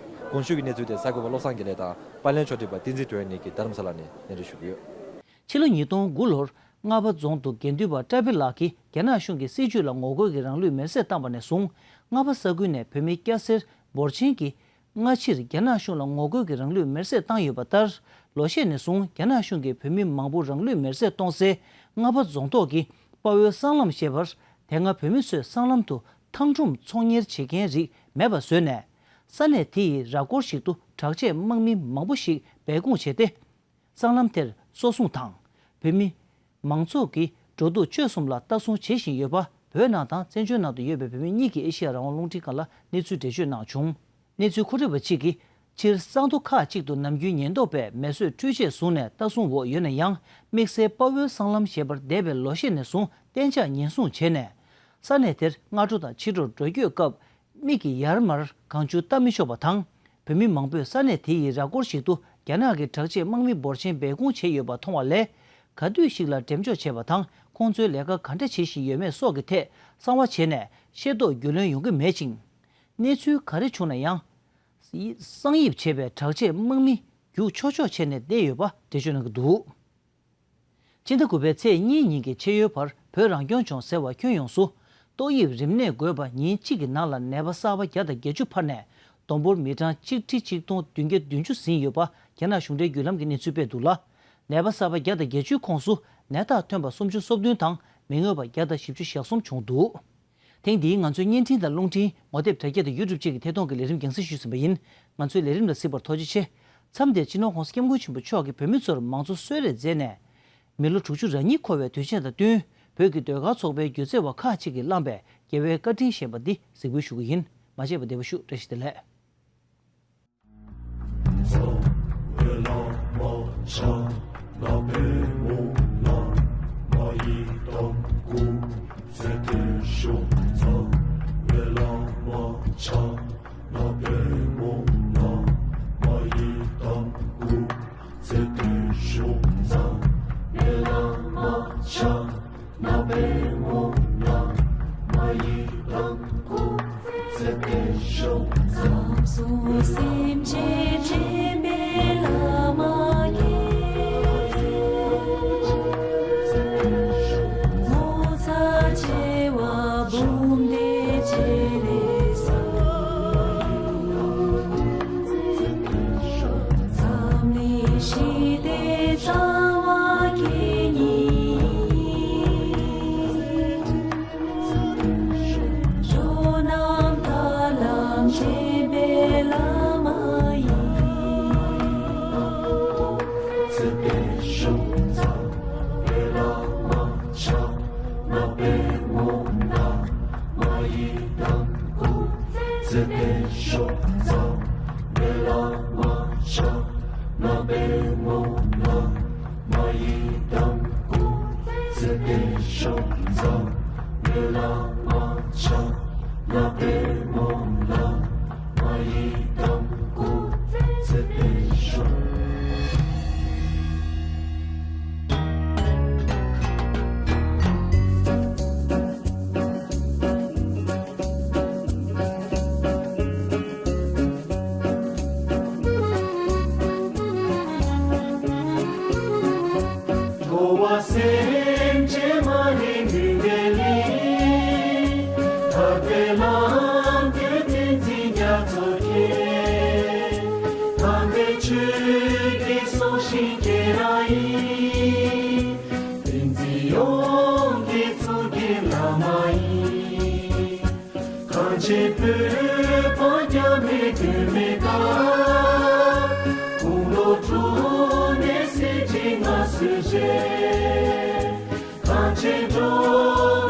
གོང་ཞུས་ཀྱི་གནས་ཚུལ་དེ་གསར་འགོད་པ་བློ་བཟང་དགེ་ལེགས་དང་པར་ལེན་ཕྱོགས་སྒྲིག་པ་བསྟན་འཛིན་དོན་གཉེར་གྱིས་རྡ་རམ་ས་ལ་ནས་སྙན་སྒྲོན་ཞུ་གི་ཡོད། ཕྱི་ལོ་ཉིས་སྟོང་དགུ་ལོར་རྔ་པ་རྫོང་དུ་དགེ་འདུན་པ་བཀྲ་བྷེ་ལགས་ཀྱིས་རྒྱ་ནག་གཞུང་གི་སྲིད་བྱུས་ལ་ངོ་རྒོལ་གྱིས་རང་ལུས་མེར་སྲེག་བཏང་བ་ནས་བཟུང་། རྔ་པ་ས་ཁུལ་ནས་བོད་མི་སྐྱ་སེར་འབོར་ཆེན་གྱིས་སྔ་ཕྱིར་རྒྱ་ནག་གཞུང་ལ་ངོ་རྒོལ་གྱིས་རང་ལུས་མེར་སྲེག་བཏང་ཡོད་པ་ལྟར། ལོ་ཤས་ནས་བཟུང་རྒྱ་ནག་གཞུང་གིས་བོད་མི་མང་པོ་རང་ལུས་མེར་སྲེག་གཏོང་སའི་རྔ་པ་རྫོང་ཐོག་གི་དཔའ་བོའི་སྲང་ལམ་ཞེས་པར་དེ་སྔ་བོད་མི་ཚོས་སྲང་ལམ་དུ་ཐང་ཁྲོམ་ཚོང་གཉེར་བྱེད་མཁན་རིགས་མེད་པ་བཟོས་ནས། ས་གནས་དེ་ཡི་ར་སྐོར་ཞིག་ཏུ་དྲག་ཆས་དམག་མི་མང་པོ་ཞིག་སྦས་སྐུང་བྱས་ཏེ། སྲང་ལམ་དེར་སྲོག་སྲུང་དང་། བོད་མི་མང་ཚོགས་ཀྱི་འགྲོ་འདུག་སྤྱོད་གསུམ་ལ་ལྟ་སྲུང་བྱེད་བཞིན་ཡོད་པ། བོད་ནང་དང་བཙན་བྱོལ་ནང་དུ་ཡོད་པའི་བོད་མི་གཉིས་ཀྱིས་ཨེ་ཤེ་ཡ་རང་དབང་རླུང་འཕྲིན་ཁང་ལ་གནས་ཚུལ་འགྲེལ་བརྗོད་གནང་བྱུང་། གནས་ཚུལ་མཁོ་སྒྲུབ་པ་གཅིག་གིས། སྤྱིར་གཙང་མཐོ་ཁག་ཅིག་ཏུ་ནམ་རྒྱུན་ཉེན་རྟོག་པས་མེ་གསོད་འཕྲུལ་ཆས་བཟུང་ནས་ལྟ་སྲུང་འོག་ཡོད་ན་ཡང་། དམིགས་བསལ་དཔའ་བོའི་སྲང་ལམ་ཞེས་པར་འདས་པའི་ལོ་ཤས་ནས་བཟུང་གཏན་འཇགས་ཉེན་སྲུང་བྱས་ནས། ས་གནས་དེར་སྔ་དྲོ་དང་ཕྱི་དྲོར་འགྲོ་སྐྱོད་སྐབས། མིག་གིས་ཡར་མར་གང་བྱུང་ལྟ་མི་ཆོག་པ་དང་། བོད་མི་མང་པོས་ས་གནས་དེ་ཡི་ར་སྐོར་ཞིག་ཏུ་རྒྱ་ནག་གི་དྲག་ཆས་དམག་མི་འབོར་ཆེན་སྦས་སྐུང་བྱས་ཡོད་པ་མཐོང་བ་ལས། ག་དུས་ཤིག་ལ་འགྲེམས་འཇོག་བྱས་པ་དང་། ཁོང་ཚོའི་ལས་ཀ་ག་འདྲ་བྱེད་བཞིན་ཡོད་མེད་སོགས་ཀྱི་ཐད་གསང་བ་བྱས་ནས་ཤེས་རྟོགས་རྒྱུས་ལོན་ཡོང་གི་མེད་ཅིང་། གནས་ཚུལ་ག་རེ་བྱུང་ན་ཡང་། གསང་ཡིབ་བྱས་པའི་དྲག་ཆས་དམག་མི་རྒྱུག་ཆོག་ཆོག་བྱས་ནས་བསྡད་ཡོད་པ་འགྲེལ་བརྗོད་གནང་གི་འདུག་ཕྱི་ཟླ་དགུ་པའི་ཚེས་གཉིས་ཉིན་གྱི་ཕྱེད་ཡོལ་བར་བོད་རང་སྐྱོང་ལྗོངས་ཟེར་བ་ཁྱོན་ཡོངས་སུ་ཏོག་དབྱིབས་རིམས་ནད་འགོས་པ་ཉིན་གཅིག་གི་ནང་ལ་ནད་པ་གསར་པ་བརྒྱ་དང་བརྒྱད་ཅུ་འཕར་ནས་བསྡོམས་འབོར་མི་གྲངས་ཆིག་ཁྲི་ཆིག་སྟོང་བདུན་བརྒྱ་བདུན་ཅུ་ཟིན་ཡོད་པ་རྒྱ་ནག་གཞུང་འབྲེལ་བརྒྱུད་ལམ་གྱིས་གནས་ཚུལ་སྤེལ་འདུག་ལ། ནད་པ་གསར་པ་བརྒྱ་དང་བརྒྱད་ཅུའི་ཁོངས་སུ་ནད་རྟགས་ཐོན་པ་སུམ་ཅུ་སོ་བདུན་དང་མི་མངོན་པ་བརྒྱ་དང་བཞི་བཅུ་ཞེ་གསུམ་བྱུང་འདུག་ཐེངས་འདིའི་ང་ཚོའི་བརྙན་འཕྲིན་དང་རླུང་འཕྲིན། ངོ་དེབ་དྲ་རྒྱ་དང་ཡུ་ཊུབ་བཅས་ཀྱི་ཐད་གཏོང་གི་ལས་རིམ་རྒྱང་སྲིང་ཞུས་ཟིན་པ་ཡིན། ང་ཚོའི་ལས་རིམ་ལ་གཟིགས་པར་ཐུགས་རྗེ་ཆེ། མཚམས་འདིར་སྤྱི་ནོར་༸གོང་ས་༸སྐྱབས་མགོན་ཆེན་པོ་མཆོག་གིས་བོད་མི་ཚོར་མང་གཙོ་གསོལ་རས་མཛད་ནས། མི་ལོ་དྲུག་ཅུ་རེ་གཉིས་འཁོར་བའི་དུས་ཆེན་དང་བསྟུན། བོད་ཀྱི་ཟློས་གར་ཚོགས་པའི་སྒྱུ་རྩལ་བ་ཁག་ཅིག་གིས་བླངས་པའི་རྒྱལ་བའི་བཀའ་དྲིན་ཞེས་པ་འདི་གཟིགས་འབུལ་ཞུ་གི་ཡིན། མ་མཇལ་བར་བདེ་པོ་བཞུགས། བཀྲ་ཤིས་བདེ་ལེགས། འགྲོ་བ་སེམས་ཅན་མ་རིག་མུན་པའི་གླིང་། ཐར་པའི་ལམ་བསྟན་བསྟན་འཛིན་རྒྱ་མཚོ་མཁྱེན། དམ་པའི་ཆོས་ཀྱི་སྲོག་ཤིང་ཁྱེད་རང་ཡིན། བསྟན་འཛིན་ཡོངས་ཀྱི་གཙུག་གི་བླ་མ་ཡིན། གངས་ཅན་བོད་འཕགས་རྒྱ་མའི་སྒྲོན་མེ་ལྟར། དགུང་ལོ་དྲུག་ནས་གསེར་ཁྲིར་མངའ་གསོལ་རྗེས། གངས་ཅན་འགྲོ་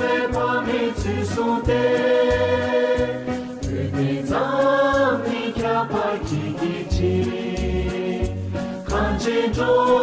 བའི་ཕ་མའི་ཚུལ་བཟུང་སྟེ། བོད་དོན་རྩ་མེད་ཁྱབ་པར་གྱིས་ཀྱིས་ཕྱིན། གངས་ཅན་འགྲོ་